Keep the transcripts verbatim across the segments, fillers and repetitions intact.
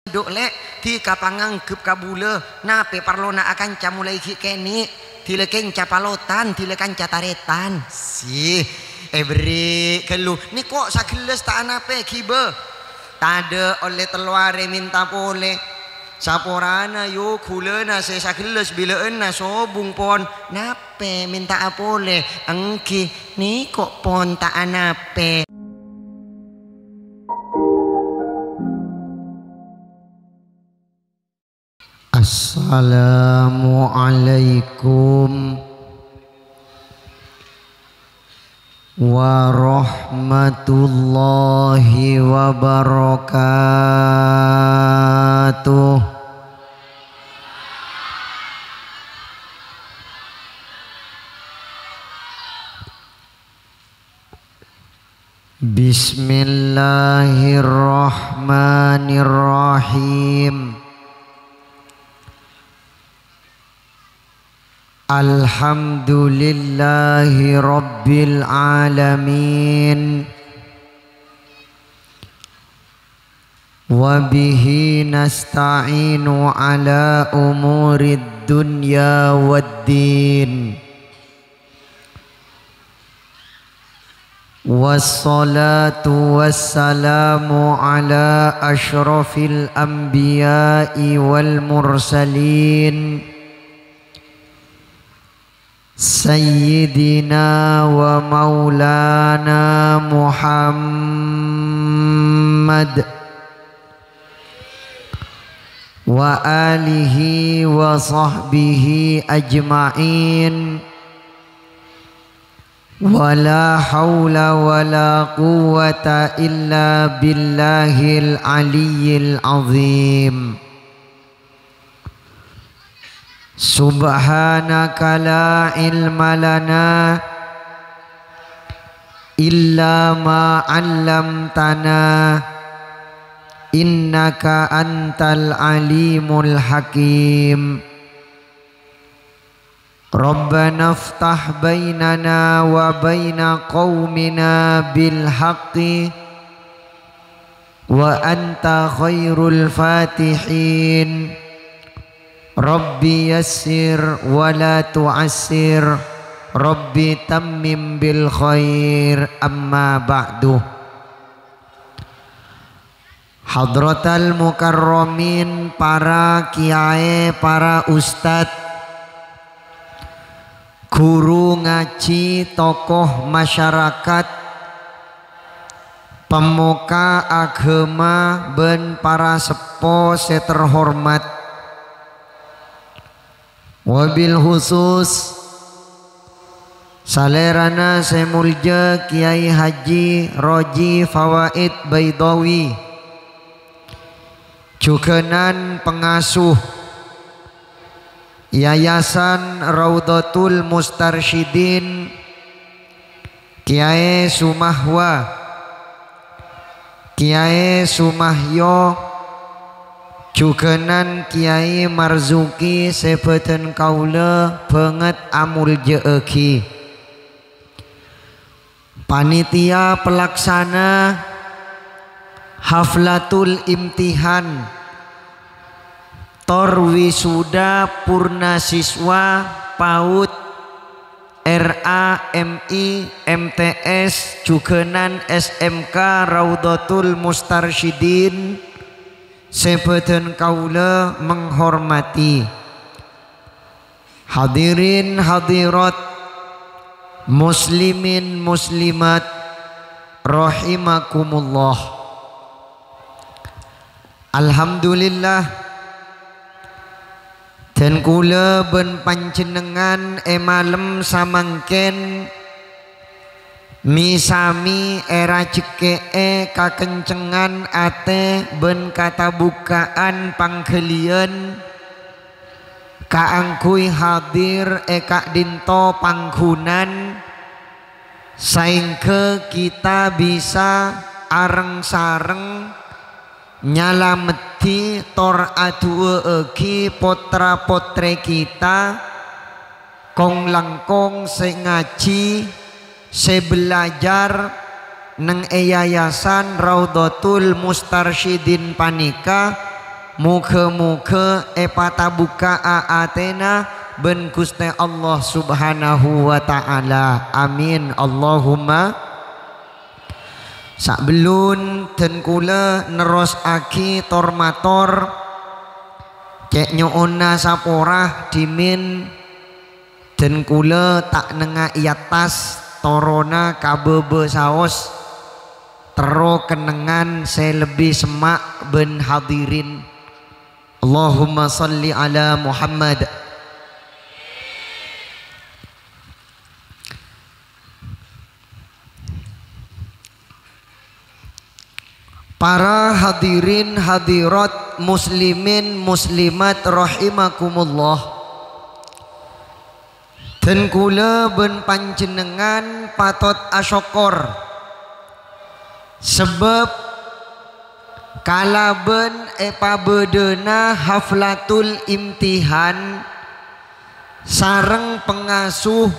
Dhu', Lè', dhika panganggep kabulâ, napè parlona akanca molaè ghi' kènè', dhilâ kènca palotan, dhilâ kanca tarètan. Sih, èberri' ghâllu, nèko sagellâs ta' anapè ghibâ. Tadâ' ollè tello arè mènta polè. Saporana, yu, ghulâna sè sagellâs bilâ'ânna sobung pon, napè mènta'a polè, èngghi, nèko pon ta' anapè. Assalamualaikum warahmatullahi wabarakatuh. Bismillahirrahmanirrahim. Alhamdulillahi rabbil alamin. Wa bihi nasta'inu ala umurid dunya wad din. Wassalatu wassalamu ala asyrafil anbiya'i wal mursalin, Sayyidina wa maulana Muhammad wa alihi wa sahbihi ajma'in. Wa la haula wa la quwwata illa billahil aliyyil azim. Subhanaka la ilma lana illa ma 'allamtana, innaka antal alimul hakim. Rabbana iftah bainana wa baina qaumina bil haqqi wa anta khairul fatihin. Rabbi yassir wa la tu'assir. Rabbi tammim bil khair. Amma ba'du. Hadratal mukarramin, para kiyaè, para ustad, guru ngajhi, tokoh masyarakat, pemuka agama, bân para seppo sè terhormat. Wabil khusus, salèrana sè molja Kyai Haji Roji Fawaid Baidawi, jhughânan pangasuh Yayasan Raudhatul Mustarsyidin, Kyai Sumahwa, Kyai Sumahyo, jhughânan Kyai Marzuki sè bâdân kaulâ bângèt amoljâ'âghi. Panitia pelaksana Haflatul Imtihan tor Wisuda Purna Siswa PAUD R A M I M T S jhughânan S M K Raudhatul Mustarsyidin sè bâdân kaulâ menghormati. Hadirin hadirat, muslimin muslimat, rahimakumullah. Alhamdulillah, dhân kaulâ bân panjhennengngan è malem samangkèn mè-sami èrajhekkè'è kakencengan atè bân katabukka'an pangghâliyân kaangghuy hadir è ka'dinto pangghunanna, saèngghâ kita bisa areng-sareng nyalameddhi tor adu'â'âghi potra-potrè kita, kong-langkong sè ngajhi, sè belajar neng è Yayasan Raudhatul Mustarsyidin panèka, Moghâ-moghâ èpatabukka'a atèna bân Ghustè Allah Subhanahu wa Ta'ala. Amin. Allahumma. Sabellun dân kulâ nerrossaghi tor-mator, cè' nyo'ona sapora dhimèn dân kulâ ta' nengnga è attas, torona ka bâbâ saos, terro kennengngan sè lebbi semma' bân hadirin. Allahumma shalli ala Muhammad. Para hadirin hadirat, muslimin muslimat rahimakumullah. Dân kulâ bân panjhennengngan patot asokkor, sabâb kalabân èpabâdâna haflatul imtihan sareng pangasuh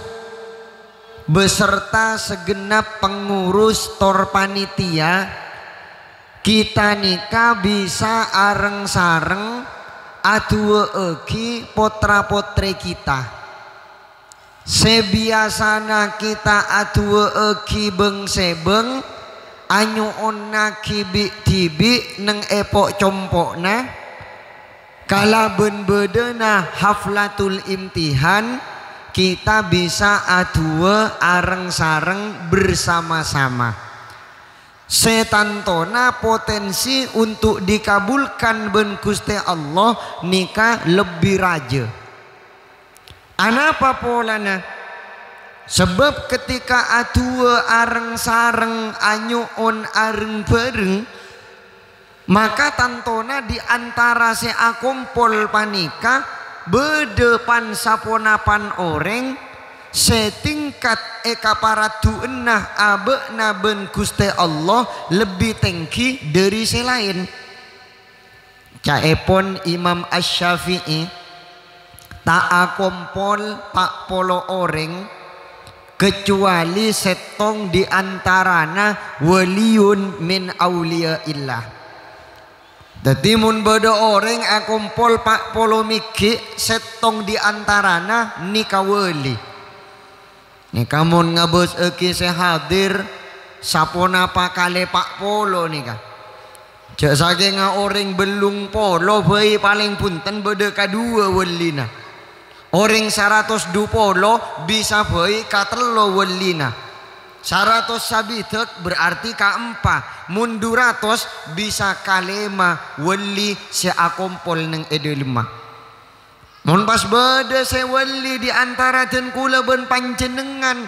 beserta segenap pengurus tor panitia, kita nèka bisa areng-sareng aduwâ'âghi potra-potrè kita. Sè biyasana kita aduwâ'âghi bâng-sèbâng, anyo'onnaghi bi'-dhibi' neng è po'-compo'na, kalabân bâdâna haflatul imtihan, kita bisa aduwâ areng-sareng bersama-sama. Sè tantona potensi untuk dikabulkan bân Ghustè Allah nèka lebbi rajâ. Anapa polana? Sabâb ketika aduwâ areng-sareng anyo'on areng-bhâreng, maka tantona di antara sè akompol panèka bâdâ pan-saponapan orèng sè tingkat èkaparadduwâna abâ'na bân Ghustè Allah lebbi tèngghi dhâri sè laèn. Ca'èpon Imam Asy-Syafi'i, ta' akompol pa' polo orèng, kecuali sèttong di antarana waliyun min auliya'illah. Dhâddhi, mon bâdâ orèng akompol pa' polo mèghi', sèttong di antarana nèka wali. Nèka mon ngabâsaghi sè hadir, saponapa kalè pa' polo nèka. Jhâ' sakènga orèng bâllung polo bhâi palèng bhunten bâdâ kaduwâ wallina. Orèng saratos du polo bisa bhâi katello wallina. Saratos sabidhâk berarti kaempa. Mon du ratos bisa kalèma walli sè akompol neng è dhâlemma. Mon pas bâdâ sè wali di antara dân kulâ bân panjhennengngan,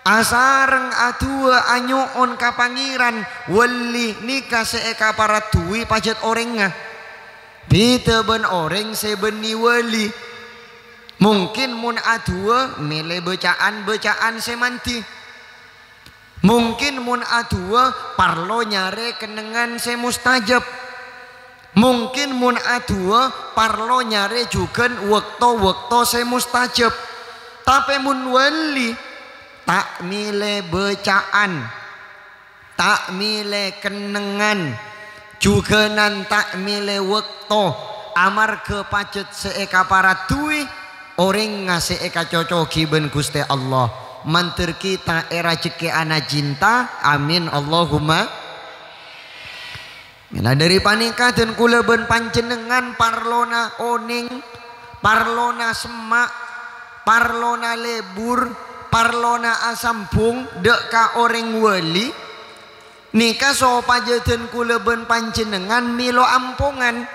asareng aduwâ anyo'on ka Pangèran, wali nèka sè èkaparadduwi pajhât orèngnga. Bhidhâ bân orèng sè bânnè wali. Mungkin mon aduwâ mèlè bâca'an-bâca'an sè mandhi. Mungkin mon aduwâ parlo nyarè kennengngan sè mustajab. Mungkin mon aduwâ parlo nyarè jhughân wâkto-wâkto sè mustajab. Tapè mon wali, ta' mèlè bâca'an, ta' mèlè kennengngan, jhughânan ta' mèlè wâkto, amarghâ pajhât sè èkaparadduwi, orèngnga sè èkacocogi bân Ghustè Allah. Mandhâr kita èrajhekkè'ana cinta. Amin, Allahumma. Mèla dhâri panèka, dân kulâ bân panjhennengngan parlona onèng, parlona semma', parlona lebur, parlona asambhung dhâ' ka orèng wali. Nèka sopajâ dân kulâ bân panjhennengngan mèlo ampongan.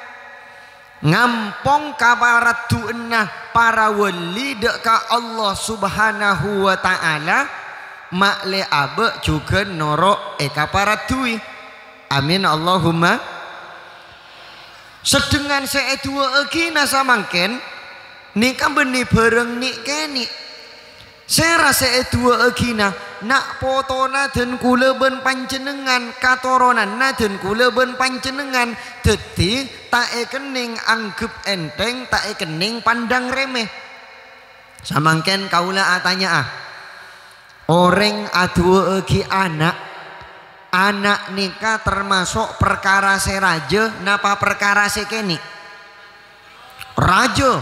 Ngampong kaparadduwâna para wali dhâ' ka Allah Subhanahu wa Ta'ala, ma'lè abâ' jhughân noro' èkaparadduwi. Amin, Allahumma. Seddhengngan sè èduwâ'âghina samangkèn nèka bânnè bhârâng nè'-kènè'. Sèra sè èduwâ'âghina, na' potona dân kulâ bân panjhennengngan, katoronanna dân kulâ bân panjhennengngan, dhâddhi ta' èkennèng angghep ènthèng, ta' èkennèng pandang remeh. Samangkèn kaulâ atanya'a, orèng aduwâ'âghi ana', Ana' nèka tamaso' parkara sè rajâ napa parkara sè kènè'? Rajâ.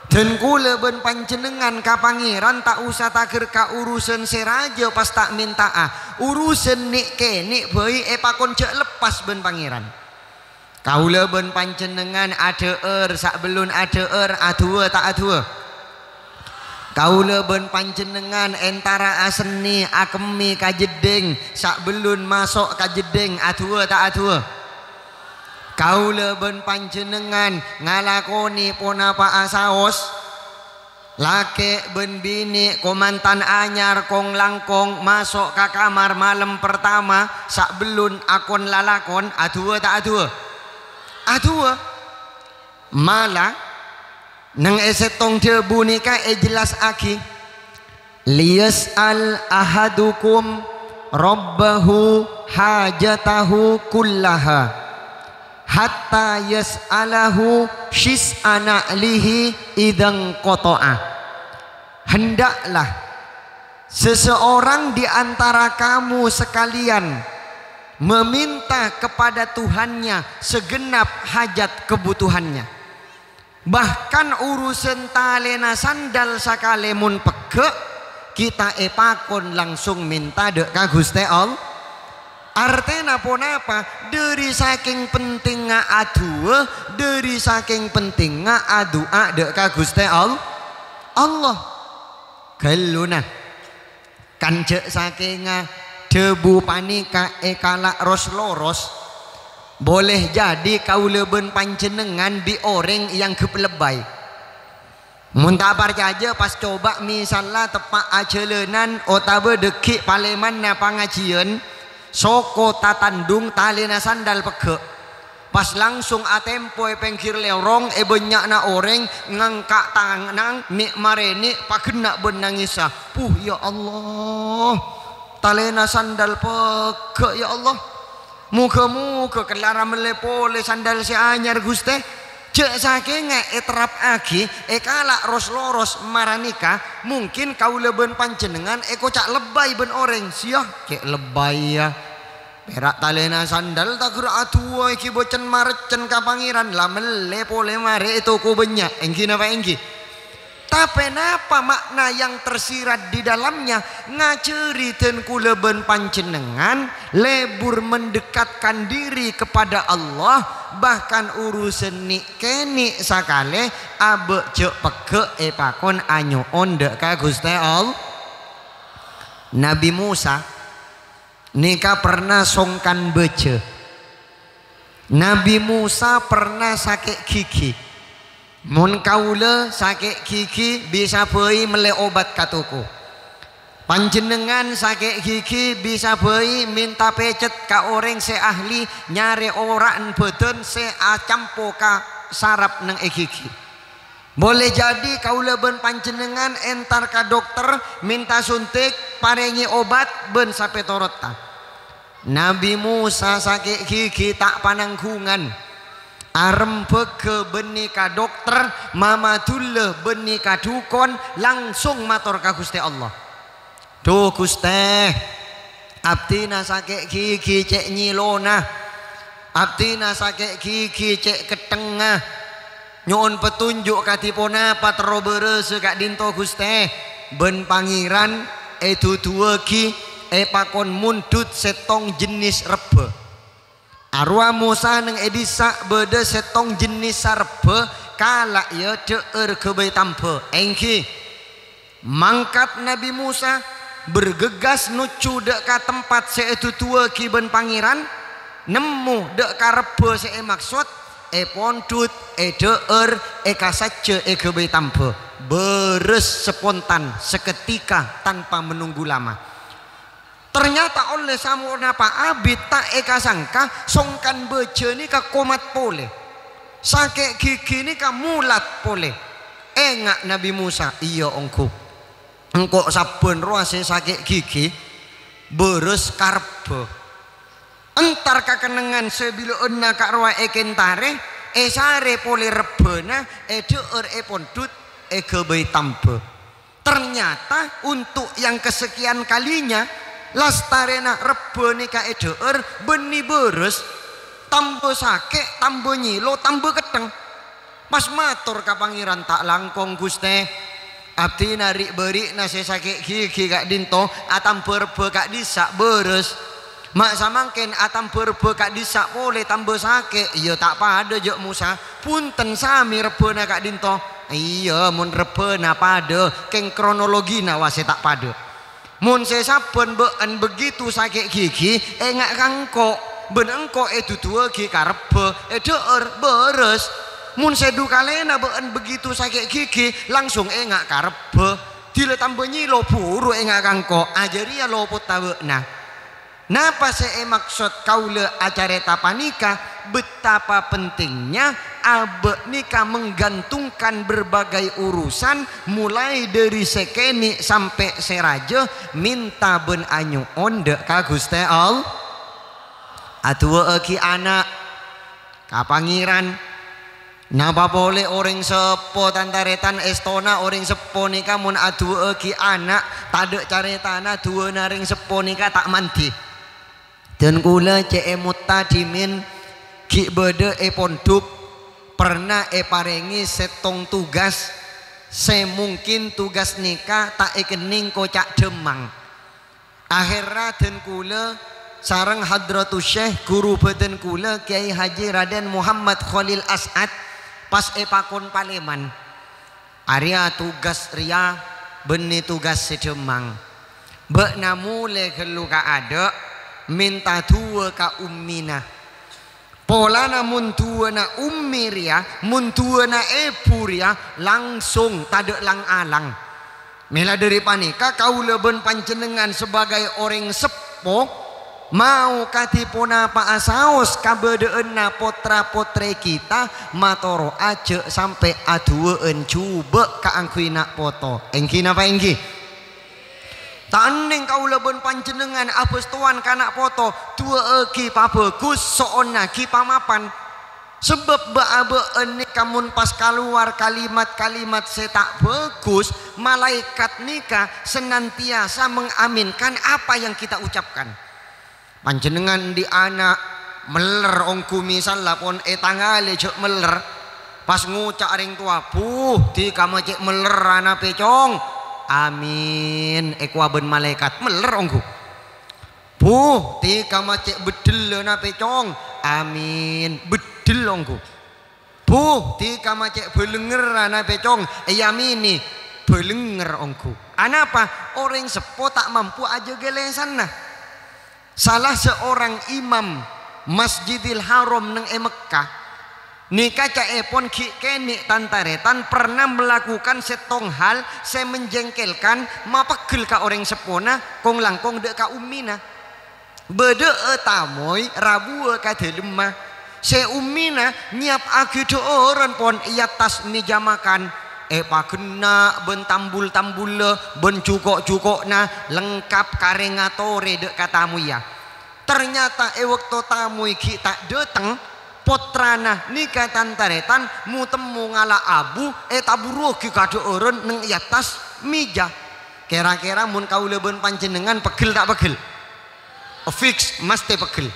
Dan kaulâ bân panjhennengngan ka Pangèran ta' osa tagher ka urusan sè rajâ pas ta' mènta'a. Urusan nè'-kènè' bhâi èpakon jhâ' leppas bân Pangèran. Kaulâ bân panjhennengngan adhâ'âr, sabellun adhâ'âr, adu'a ta' adu'a? Kaulâ bân panjhennengngan entara asennè, akemmè ka jeddhing, sabellun maso' ka jeddhing, adu'a ta' adu'a? Kaulâ bân panjhennengngan ngalakonè ponapa'a saos? Lakè' bân binè' kamantan anyar kong-langkong maso' ka kamar malem partama sabellun akon lalakon, adu'a ta' adu'a? Adu'a. Mala, neng è sèttong dhâbu nèka èjellassaghi, "Liyas'al ahadukum rabbahu hajatahu kullaha, hatta yas'alahu syis'a na'lihi idzan qata'a." Hendaklah seseorang di antara kamu sekalian meminta kepada Tuhannya segenap hajat kebutuhannya. Bahkan urusan talèna sandal sakalè mon pegghâ', kita èpakon langsung mènta dâ' ka Ghustè Allah. Artèna ponapa? Dhâri sakèng pentingnga adu'a, dhâri sakèng pentingnga adu'a dâ' ka Ghustè All-, Allah. Ghâlluna. Kan jhâ' sakènga dhâbu panèka èkala' ros-loros, boleh jadi kaulâ bân panjhennengngan bi' orèng èangghep lebbay. Mon ta' parcajâ, pas coba' misalla teppa' ajhâlânan otabâ dhâggi' palèmanna pangajiyân, soko tatandhung talèna sandal pegghâ'. Pas langsung atempo è pèngghir lorong, è bânnya'na orèng ngangka' tanang, nè'-marènè', paghenna' bân nangèssa. "Puh, ya Allah, talèna sandal pegghâ', ya Allah. Moghâ-moghâ kellara mellè polè sandal sè anyar, Ghustè." Jhâ' sakènga èterrapaghi, èkala' ros-loros mara nèka, mungkin kaulâ bân panjhennengngan èkoca' lebbay bân orèng, "Siya, cè' lebbay, ya." Pèra' talèna sandal taghâr adu'a èngghi bâcen-marèccen ka Pangèran, la mellè polè marè è toko bânnya', èngghi napa èngghi? Tapè napa makna yang tersirat di dalamnya? Ngajhâri dân kaulâ bân panjhennengngan lebur mendekatkan diri kepada Allah, bahkan urusan nè'-kènè' sakalè abâ' jhâ' pegghâ' èpakon anyo'on dâ' ka Ghustè Allah. Nabi Musa nèka perna songkan bâjâ. Nabi Musa perna sakè' ghighi. Mon kaulâ sakè' ghighi bisa bhâi mellè obat ka toko. Panjhennengngan sakè' ghighi bisa bhâi mènta pècet ka orèng sè ahli nyarè ora'an bhâdhân sè acampo ka sarap neng è ghighi. Boleh jadi kaulâ bân panjhennengngan entar ka dokter, mènta suntik, parèngè obat, bân sapètorotta. Nabi Musa sakè' ghighi ta' panangghungan. Arembhâghâ bânnè ka dokter, mamadullâ bânnè ka dhukon, langsung mator ka Ghustè Allah. "Dhu, Ghustè, abdhina sakè' ghighi cè' nyèlona, abdhina sakè' ghighi cè' ketthengnga. Nyo'on petunjuk kadhi ponapa terro bârâsa ka'dinto, Ghustè?" Bân Pangèran èdhudhuwâghi èpakon mondhut sèttong jennis rebbhâ. Arowa Mosa neng è dissa' bâdâ sèttong jennis sarebbhâ, kala' iyâ dhâ'âr ghâbây tambhâ, èngghi mangkat Nabbhi Mosa, bergegas nojjhu dâ' ka tempat sè èdhudhuwâghi bân Pangèran, nemmo dâ' ka rebbhâ sè èmaksod, èpondhut, èdhâ'âr, èkasajjhâ è ghâbây tambhâ. Bârâs spontan, seketika, tanpa menunggu lama. Ternyata ollè saponapa abit ta' èkasangka songkan bâjâ nèka komat polè. Sakè' ghighi nèka molat polè. Enga' Nabbhi Mosa, iyâ ongghu. Engko' sabbhân rowa sè sakè' ghighi, bârâs ka rebbhâ. Entar ka kennengngan sè bilâ'ânna ka'rowa èkentarè, èsarè polè rebbhâna, èdhâ'âr èpondhut, èghâbây tambhâ. Ternyata untuk yang kesekian kalinya, Lastarèna rebbhâ nèka èdhâ'âr bânnè bârâs, tamba sakè', tamba nyèlo, tamba kettheng. Pas mator ka Pangèran, "Ta' langkong, Ghustè. Abdhina ri'-bâri'na sè sakè' ghighi ka'dhinto atamba rebbhâ ka'dhissa' bârâs. Ma' samangkèn atamba rebbhâ ka'dhissa' polè tamba sakè', iyâ ta' padâ jâ' mosa. Bhunten, samè rebbhâna ka'dhinto." "Iyâ, mon rebbhâna padâ, kèng kronologina wa sè ta' padâ." Mon sè sabbhân bâ'ân begitu sakè' ghighi, enga' ka engko', bân engko' èduduwâghi ka rebbhâ, èdhâ'âr, bârâs. Mon sè dukalèna bâ'ân begitu sakè' ghighi, langsung enga' ka rebbhâ. Dila tamba nyèlo, buru enga' ka engko', ajârèya lopotta bâ'na. Napa sè èmaksod kaulâ acarèta panèka? Betapa pentingnya abâ' nèka menggantungkan berbagai urusan, mulai dhâri sè kènè' sampè' sè rajâ, mènta bân anyo'on dâ' ka Ghustè Allah. Aduwâ'âghi ana' ka Pangèran. Napa polè orèng seppo, tan-tarètan, èstona orèng seppo nèka mon aduwâ'âghi ana', tadâ' carètana duwâna rèng seppo nèka ta' mandhi. Dân kulâ cè' èmotta dhimèn ghi' bâdâ è pondhuk, pernah èparèngè sèttong tugas sè mungkin tugas nèka ta' èkennèng koca' dhâmmang. Aherra dân kulâ sareng Hadratus Syekh, ghuru bhâdhân kulâ, Kyai Haji Raden Muhammad Kholil As'ad, pas èpakon palèman. Arèya tugas rèya bânnè tugas sè dhâmmang. Bâ'na molè ghâllu ka adâ', mènta duwâ ka ummina. Polana mon duwâna ummi rèya, mon duwâna èbhu rèya, langsung tadâ' lang-alang. Mèla dhâri panèka, kaulâ bân panjhennengngan sabâgâi orèng seppo, Mao kadhi ponapa'a saos kabâdâ'ânna potra-potrè kita, matoro'a jhâ' sampè' aduwâ'ân jhubâ' kaangghuy na' poto. Èngghi napa èngghi? Ta' ennèng kaulâ bân panjhennengngan abâstowan ka na' poto, duwâ'âghi pabhâghus, so'onnaghi pamapan. Sabâb bâ'-abâ'ân nèka mon pas kalowar kalimat-kalimat sè ta' bhâghus, malaèkat nèka senantiasa mengaminkan apa yang kita ucapkan. Panjhennengngan andi' ana' meller ongghu, misalla pon ètangalè jhâ' meller, pas ngoca' rèng towa, "Buh, dhika ma' cè' mellerra napè, Cong?" "Amin," èkowa bân malaèkat, meller ongghu. "Buh, dhika ma' cè' beddhellâ napè, Cong?" "Amin," beddhel ongghu. "Buh, dhika ma' cè' bâlengngerra napè, Cong?" Èyamènè, bâlengngerra ongghu. Anapa? Orèng seppo ta' mampu ajâgâ lèsanna. Salah seorang imam Masjidil Haram neng è Mekkah, nèka ca'èpon ghi' kènè' tan-tarètan pernah melakukan sèttong hal sè menjengkelkan, mapeggel ka orèng seppona, kong-langkong dâ' ka ummina. Bâdâ'â tamoy rabuwâ ka dâlemma. Sè ummina nyèyapaghi dhâ'ârân pon è attas mèja makan, èpagenna' bân tambul-tambulla bân jhuko'-jhuko'na, lengkap karè ngatorè dâ' ka tamoyya. Ternyata è bâkto tamoy ghi' ta' dâteng, pottrana nèka tan-tarètan mo-temmo ngala' abu, ètaburuwâghi ka dhâ'ârân neng è attas mèja. Kèra-kèra mon kaulâ bân panjhennengngan peggel ta' peggel? Fiks, mastè peggel.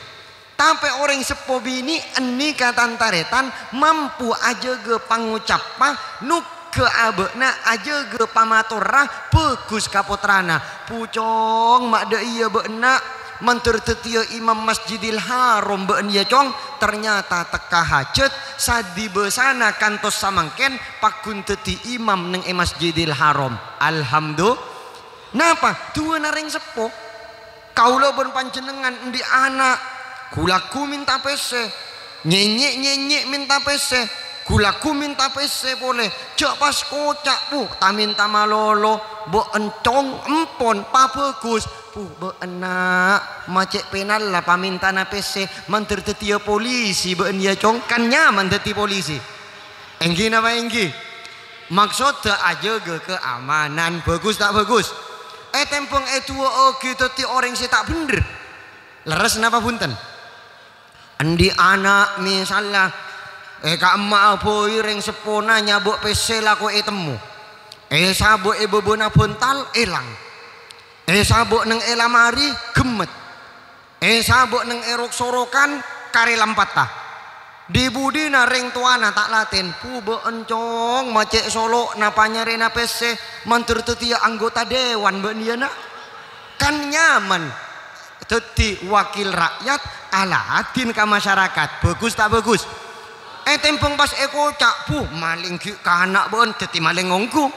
Tapè orèng seppo binè' ènèka tan-tarètan mampu ajâgâ pangocappà, nogghâ abâ'na ajâgâ pamatorra bhâghus ka pottrana. "Pucong, ma' dâ' iyâ bâ'na, mandhâr dhâddhiyâ imam Masjidil Haram bâ'na iyâ, Cong." Ternyata tekka hajât, sadhibâsana kantos samangkèn pagghun dhâddhi imam neng è Masjidil Haram. Alhamdu-, napa? Duwâna rèng seppo. Kaulâ bân panjhennengngan andi' ana', ghu-lagghu mènta pèssè, nyènyè'-nyènyè' mènta pèssè, ghu-lagghu mènta pèssè polè. Jhâ' pas koca', "Buh, ta' mènta malolo, bâ'na, Cong, empon, pabhâghus." "Buh, bâ'na, ma' cè' pènalla pamèntana pèssè, mandhâr dhâddhiyâ polisi bâ'na iyâ, Cong, kan nyaman dhâddhi polisi." Èngghi napa èngghi? Maksoddhâ ajâgâ keamanan. Bhâghus ta' bhâghus? Ètembhâng èduwâ'âghi dhâddhi orèng sè ta' bhendher. Lerres napa bhunten? Andi' ana', misalla, è ka'emma'a bhâi rèng seppona nyabâ' pèssè lako ètemmo. Èsabâ' è bâbâna bhântal, èlang. Èsabâ' neng è lamari, ghemmet. Èsabâ' neng è rok-sorokan, karè lampatta. Dhi-budhina rèng towana ta' latèn, "Bu, bâ'ân, Cong, ma' cè' solo' napa nyarèna pèssè, mandhâr dhâddhiyâ anggota dewan bâ'ân, iyâ, na'? Kan nyaman dhâddhi wakil rakyat, aladin ka masyarakat." Bhâghus ta' bhâghus? Ètèmbhâng pas èkoca', "Bu, malèng ghi' kana' bâ'ân, dhâddhi malèng ongghu."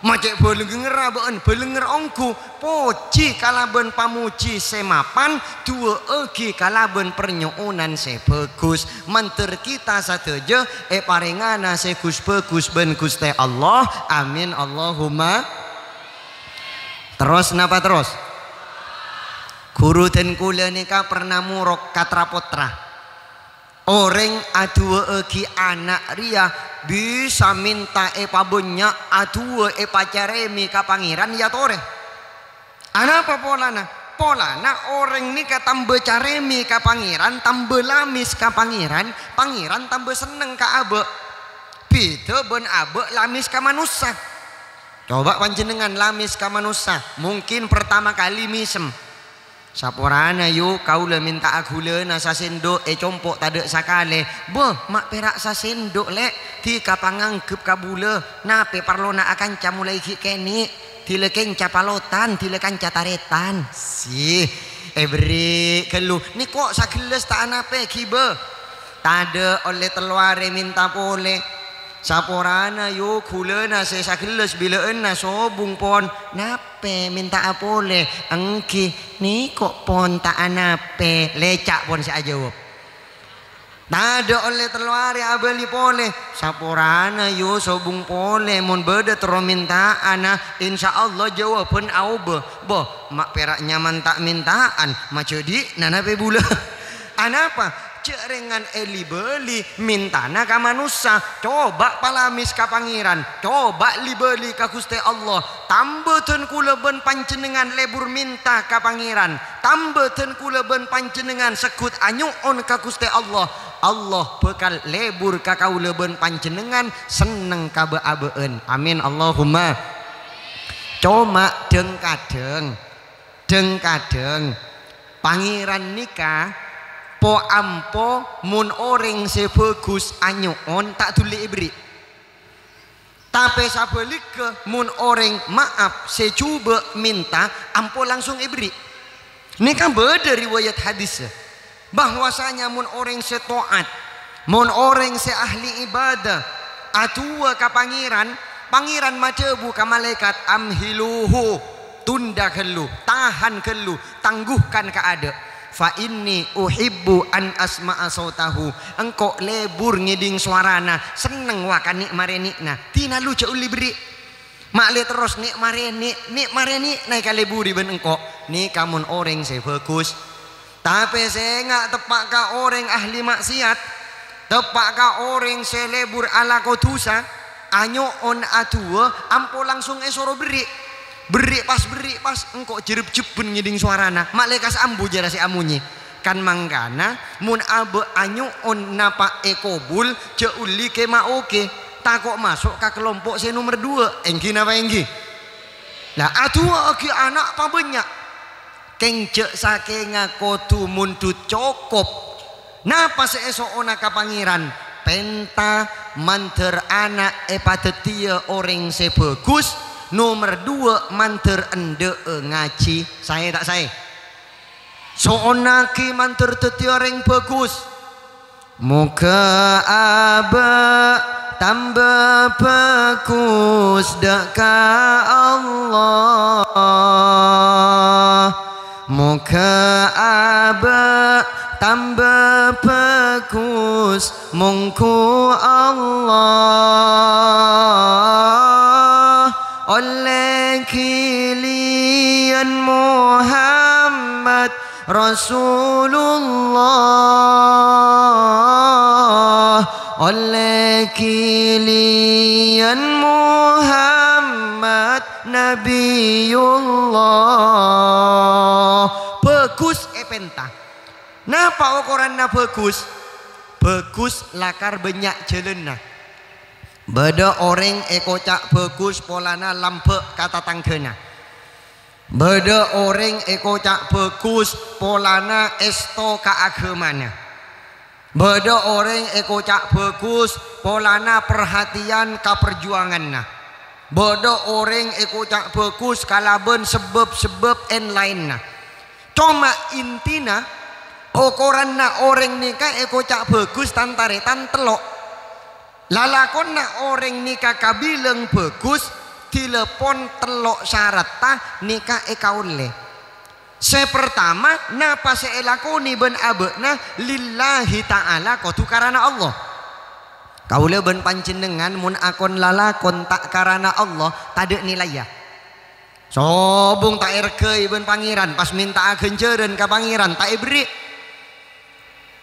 Ma' cè' bâlângngerra bâ'ân, bâlângngèr ongghu. Pojhi kalabân pamojhi sè mapan, du'aaghi kalabân parnyo'onan sè bhâghus. Mandhâr kita sadhâjâ èparèngana sè ghus-bhâghus bân Ghustè Allah. Amin, Allahumma. Terros napa terros? Ghuru dân kaulâ nèka perna morok ka tra-pottra. Orèng adu'aaghi ana' rèya bisa mènta èpabânnya', adu'a èpacarèmè ka Pangèran, ya torè. Anapa polana? Polana orèng nèka tamba carèmè ka Pangèran, tamba lamès ka Pangèran, Pangèran tamba senneng ka abâ'. Bhidhâ bân abâ' lamès ka manossa. Coba panjhennengngan lamès ka manossa, mungkin pertama kali mèsem. "Saporana, yu, kaulâ mènta'a ghulâna sasèndhuk, è compo' tadâ' sakalè." "Bâh, ma' pèra' sasèndhuk, Lè', dhika pangangghep kabulâ. Napè parlona akanca molaè ghi' kènè'? Dhilâ kènca palotan, dhilâ kanca tarètan." "Sih, èberri' ghâllu. Nèko' sagellâs ta' anapè, ghibâ." "Tadâ' ollè tello arè mènta polè." "Saporana, yu, ghulâna sè sagellâs bilâ'ânna sobung, pon." "Napè mènta'a polè?" "Èngghi, nèko' pon ta' anapè." Lèca' pon sè ajâwâb. Tadâ' ollè tello arè abâli polè. "Saporana, yu, sobung polè, mon bâdâ terro mènta'ana, insyaallah jâwâbhân aobâ." "Bâh, ma' pèra' nyaman ta' mènta'an, ma' jhâ' dhi'na napè bulâ." Anapa? Jhâ' rèngan èli-bâli mèntana ka manossa. Coba palamès ka Pangèran, coba li-bâli ka Ghustè Allah. Tamba dân kaulâ bân panjhennengngan lebur mènta ka Pangèran. Tamba dân kaulâ bân panjhennengngan segghut anyo'on ka Ghustè Allah. Allah bhâkal lebur ka kaulâ bân panjhennengngan, senneng ka bâ'-abâ'ân. Amin, Allahumma. Coma dhâng-kadhâng, dhâng-kadhâng, Pangèran nèka po-ampo mon orèng sè bhâghus anyo'on ta' dhuli èberri'. Tapè sabhâligghâ, mon orèng ma'ap sè jhubâ' mènta, ampo langsung èberri'. Nèka bâdâ riwayat hadis bahwasanya mon orèng sè to'at, mon orèng sè ahli ibadah, adu'a ka Pangèran, Pangèran madhâbu ka malaèkat, "Amhiluhu, tunda ghâllu, tahan ghâllu, tangguhkan kaadâ'. Fa inni uhibbu an asma'a sautahu." Engko' lebur ngèdhing sowarana, senneng wa ka nè'-marènè'na. Dina lu jhâ' ollè berri'. Ma'lè terros nè'-marènè', nè'-marènè'na èkalebbhuri bân engko'. Nèka mon orèng sè bhâghus. Tapè sènga' teppa' ka orèng ahli ma'siyat, teppa' ka orèng sè lebbhur alako dhusa, anyo'on adu'a, ampo langsung èsoro berri'. Berri' pas, berri' pas, engko' jhârep-jhebbhân ngèdhing sowarana, ma'lè kas ambu jârâ sè amonyè. Kan mangkana, mon abâ' anyo'on napa' èkobul, jhâ' ollè kè-maokè, tako' maso' ka kalompo' sè nomer duwâ', èngghi napa èngghi? La, adu'aaghi ana' pabânnya'. Kèng jhâ' sakènga kodhu mondhut cokop. Napa sè èso'ona ka Pangèran? Pènta mandhâr ana' èpadhâddhiyâ orèng sè bhâghus, nomer duwâ' mandhâr endâ'â ngajhi. Saè ta' saè? So'onaghi mandhâr dhâddhi orèng bhâghus. Moghâ abâ' tamba bhâghus dâ' ka Allah. Moghâ abâ' tamba bhâghus mongghu Allah. Ollè ghiliyân Muhammad Rasulullah, ollè ghiliyân Muhammad Nabiyullah. Bhâghus èpènta. Napa okoranna bhâghus? Bhâghus lakar bânnya' jhâlânna. Bâdâ orèng èkoca' bhâghus polana lambâ' ka tatangghâna. Bâdâ orèng èkoca' bhâghus polana èsto ka aghâmana. Bâdâ orèng èkoca' bhâghus polana parhatèyan ka parjuwanganna. Bâdâ orèng èkoca' bhâghus kalabân sabâb-sabâb èn-laènna. Coma intina, okoranna orèng nèka èkoca' bhâghus tan-tarètan tello'. Lalakonna orèng nèka kabilang bhâghus, dhilâ pon tello' saratta nèka èkaollè. Sè partama, napa sè èlakonè bân abâ'na lillahi ta'ala, kodhu karana Allah. Kaulâ bân panjhennengngan mon akon lalakon ta' karana Allah, tadâ' nilaiya. Sobung ta' èrghâi bân Pangèran, pas mènta'a ghânjhârân ka Pangèran, ta' èberri'.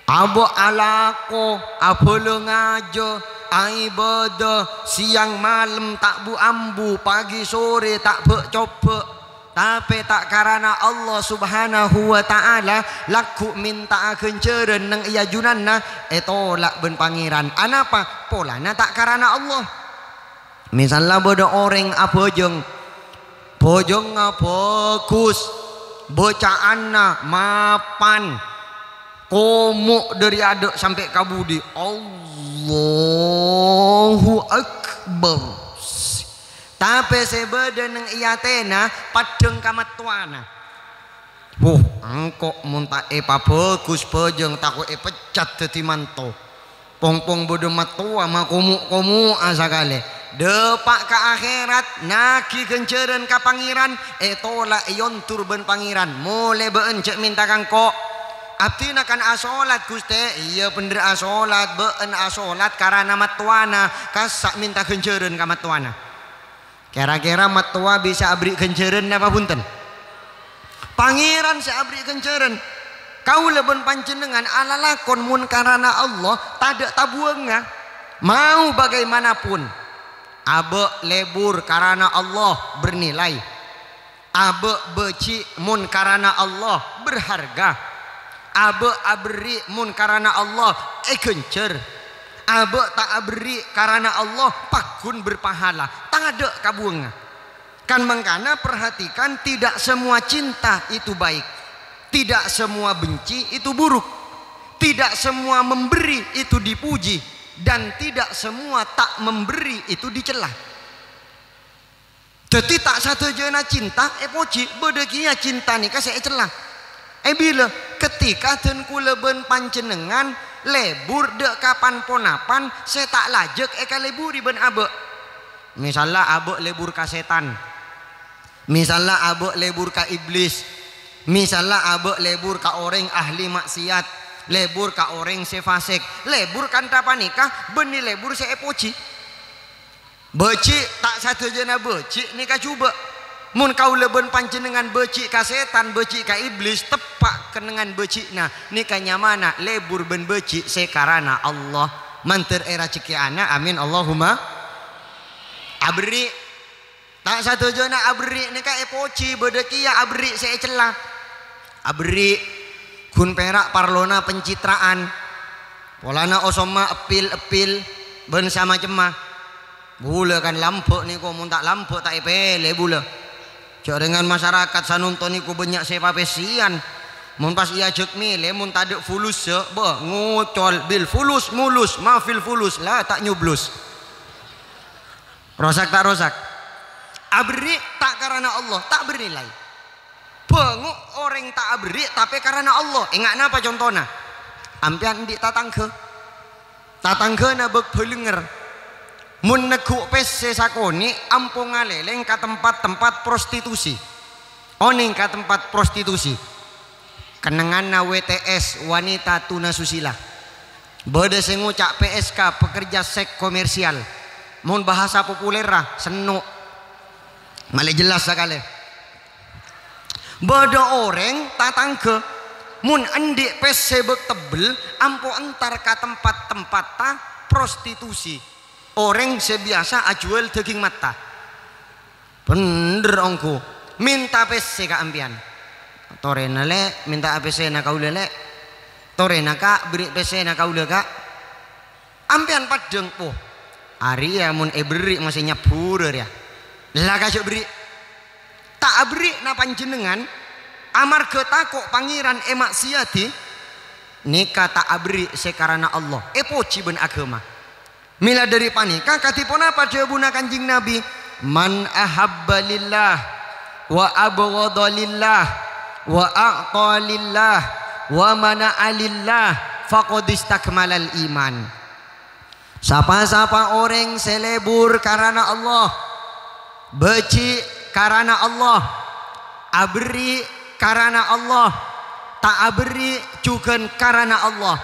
Abâ' alako, abhâlâ ngajhâ, aibâdâ, sèyang malem ta' bu-ambu, pagi sore ta' bâ'-cobâ', tapè ta' karana Allah Subhanahu wa Ta'ala, lagghu' mènta'a ghânjhârân neng è ajunanna, ètola' bân Pangèran. Anapa? Polana ta' karana Allah. Misalla bâdâ orèng abhâjâng, bhâjângnga bhâghus, bâca'anna mapan, komo' dâri adâ' sampè' ka budi, Allahu Akbar. Tapè sè bâdâ neng è atèna paddhâng ka mattowana. Wuh, engko' mon ta' èpabhâghus bhâjâng, tako' èpecat dhâddhi manto. Pong-pong bâdâ mattowa makomo'-komo'a sakalè. Dâpa' ka akhèrat, nagi ghânjhârân ka Pangèran, ètola' èyondur bân Pangèran. Molè bâ'ân jhâ' mènta ka engko'. Abdhina kan asolat, Ghustè. Iyâ, bhendher asolat. Bâ'ân asolat karana mattowana. Kassa' mènta ghânjhârân ka mattowana. Kèra-kèra mattowa bisa aberri' ghânjhârân napa bhunten? Pangèran sè aberri' ghânjhârân. Kaulâ bân panjhennengngan alalakon mon karana Allah, tadâ' tabuwângnga. Mau bagaimanapun, abâ' lebur karana Allah bernilai. Abâ' bâji' mon karana Allah berharga. Abâ' aberri' mon karana Allah èghânjhâr. Abâ' ta' aberri' karana Allah paggun berpahala, tadâ' kabuwângnga. Kan mangkana perhatikan, tidak semua cinta itu baik, tidak semua benci itu buruk, tidak semua memberi itu dipuji, dan tidak semua tak memberi itu dicela. Dhâddhi, ta' sadhâjâna cinta èpojhi, bâdâ kèya cinta nèka sè ècella. È bilâ? Ketika dân kaulâ bân panjhennengngan lebur dâ' ka pan-ponapan sè ta' lajâk èkaleburi bân abâ'. Misalla abâ' lebur ka sètan. Misalla abâ' lebur ka iblis. Misalla abâ' lebur ka orèng ahli maksiat, lebur ka orèng sè fasik. Lebur kantha panèka bânnè lebur sè èpojhi. Bâji', ta' sadhâjâna bâji' nèka jhubâ'. Mon kaulâ bân panjhennengngan bâji' ka sètan, bâji' ka iblis, teppa' kennengngan bâji'na nèka nyamana lebur bân bâji' sè karana Allah. Mandhâr èrajhekkè'ana, amin, Allahumma. Aberri'. Ta' sadhâjâna aberri' nèka èpojhi, bâdâ kèya aberri' sè ècella. Aberri', ghun pèra' parlona pencitraan. Polana osomma eppil-eppil bân samacemma. Bulâ kan lambâ' nèko, mon ta' lambâ' ta' èpèlè bulâ. Jhâ' rèngan masarakat sanonton nèko bânnya' sè papèssèyan. Mon pas èajhâk mèlè, mon tadâ' fulus, jhâ', bâh, ngocol, "Bil fulus mulus, ma fil fulus, la ta' nyublus." Rosak ta' rosak? Aberri' ta' karana Allah, ta' bernilai. Bângo' orèng ta' aberri', tapè karana Allah. Enga' napa contona? Ampèyan andi' tatangghâ. Tatangghâna bâk bâlengnger. Mon neggu' pèssè sakonè', ampo ngalèlèng ka tempat-tempat prostitusi. Onèng ka tempat prostitusi. Kennengnganna W T S, wanita tuna susila. Bâdâ sè ngoca' P S K, pekerja seks komersial. Mon bahasa populerra, senno'. Malè jelas sakalè. Bâdâ orèng tatangghâ, mon andi' pèssè bâk tebbel, ampo entar ka tempat-tempatta prostitusi. Orèng sè biyasa ajhuwâl dhâghing matta. Bhendher ongghu, mènta pèssè ka ampèyan. Torèna, Lè', mènta'a pèssèna kaulâ, Lè'. Torèna, Ka', berri' pèssèna kaulâ, Ka'. Ampèyan paddhâng, po. Arèya mon èberri' masè nyabbhurâ rèya. La kajhâ' berri'. Ta' aberri'na panjhennengngan amarghâ tako' Pangèran èma'siyadhi, nèka ta' aberri' sè karana Allah, èpojhi bân aghâma. Mèla dhâri panèka, kadhi ponapa dhâbuna Kanjeng Nabi, "Man ahabba lillah, wa abghadha lillah, wa a'ta lillah, wa mana'a lillah, faqad istakmalal iman." Pa-sapa orèng sè lebur karana Allah, bâji' karana Allah, aberri' karana Allah, ta' aberri' jhughân karana Allah,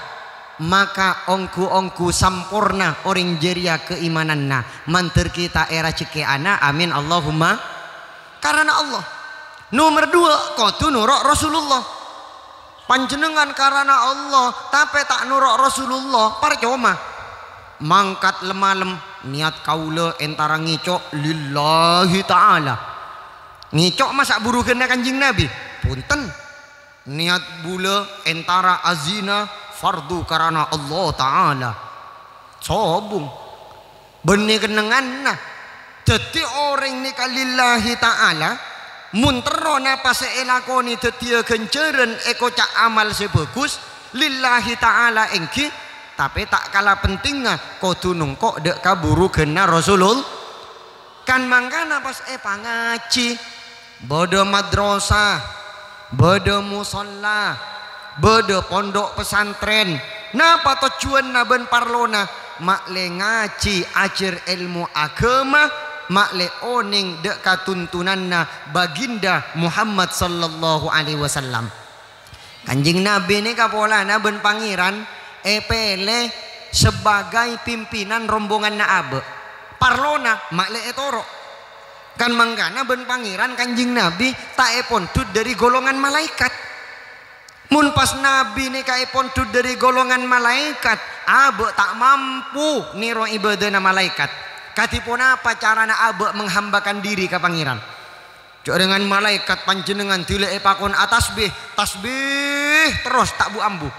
maka ongghu-ongghu samporna orèng jârèya kaimananna, mandhâr kita èrajhekkè'ana, amin, Allahumma, karana Allah. Nomer duwâ', kodhu noro' Rasulullah. Panjhennengngan karana Allah, tapè ta' noro' Rasulullah, parcoma. Mangkat lem-malem, niyat kaulâ èntara ngèco' lillahi ta'ala. Ngèco' masa' burughânna Kanjeng Nabi? Bhunten. Niyat bulâ èntara azina fardhu karana Allah Ta'ala. Sobung. Bânnè kennengnganna. Dhâddhi orèng nèka lillahi ta'ala, mon terro napa sè èlakonè dhâddhiyâ ghânjhârân èkoca' amal sè bhâghus, lillahi ta'ala èngghi, tapè ta' kala pentingnga kodhu nongko' dâ' ka burughânna Rasulullah. Kan mangkana pas èpangajhi, bâdâ madrasah, bâdâ musholla, bâdâ pondhuk pesantren. Napa tojjhuwânna bân parlona? Ma'lè ngajhi ajhâr èlmo aghâma, ma'lè onèng dâ' ka tuntunanna Baginda Muhammad sallallahu alaihi wasallam. Kanjeng Nabi nèka polana bân Pangèran èpèlè sebagai pimpinan rombonganna abâ'. Parlona ma'lè ètoro'. Kan mangkana bân Pangèran Kanjeng Nabi ta' èpondhut dhâri golongan malaèkat. Mon pas Nabi nèka èpondhut dhâri golongan malaèkat, abâ' ta' mampu nèro ibâdâna malaèkat. Kadhi ponapa carana abâ' menghambakan diri ka Pangèran? Jhâ' rèngan malaèkat panjhennengngan dhilâ èpakon atasbih, tasbih terros ta' bu-ambu.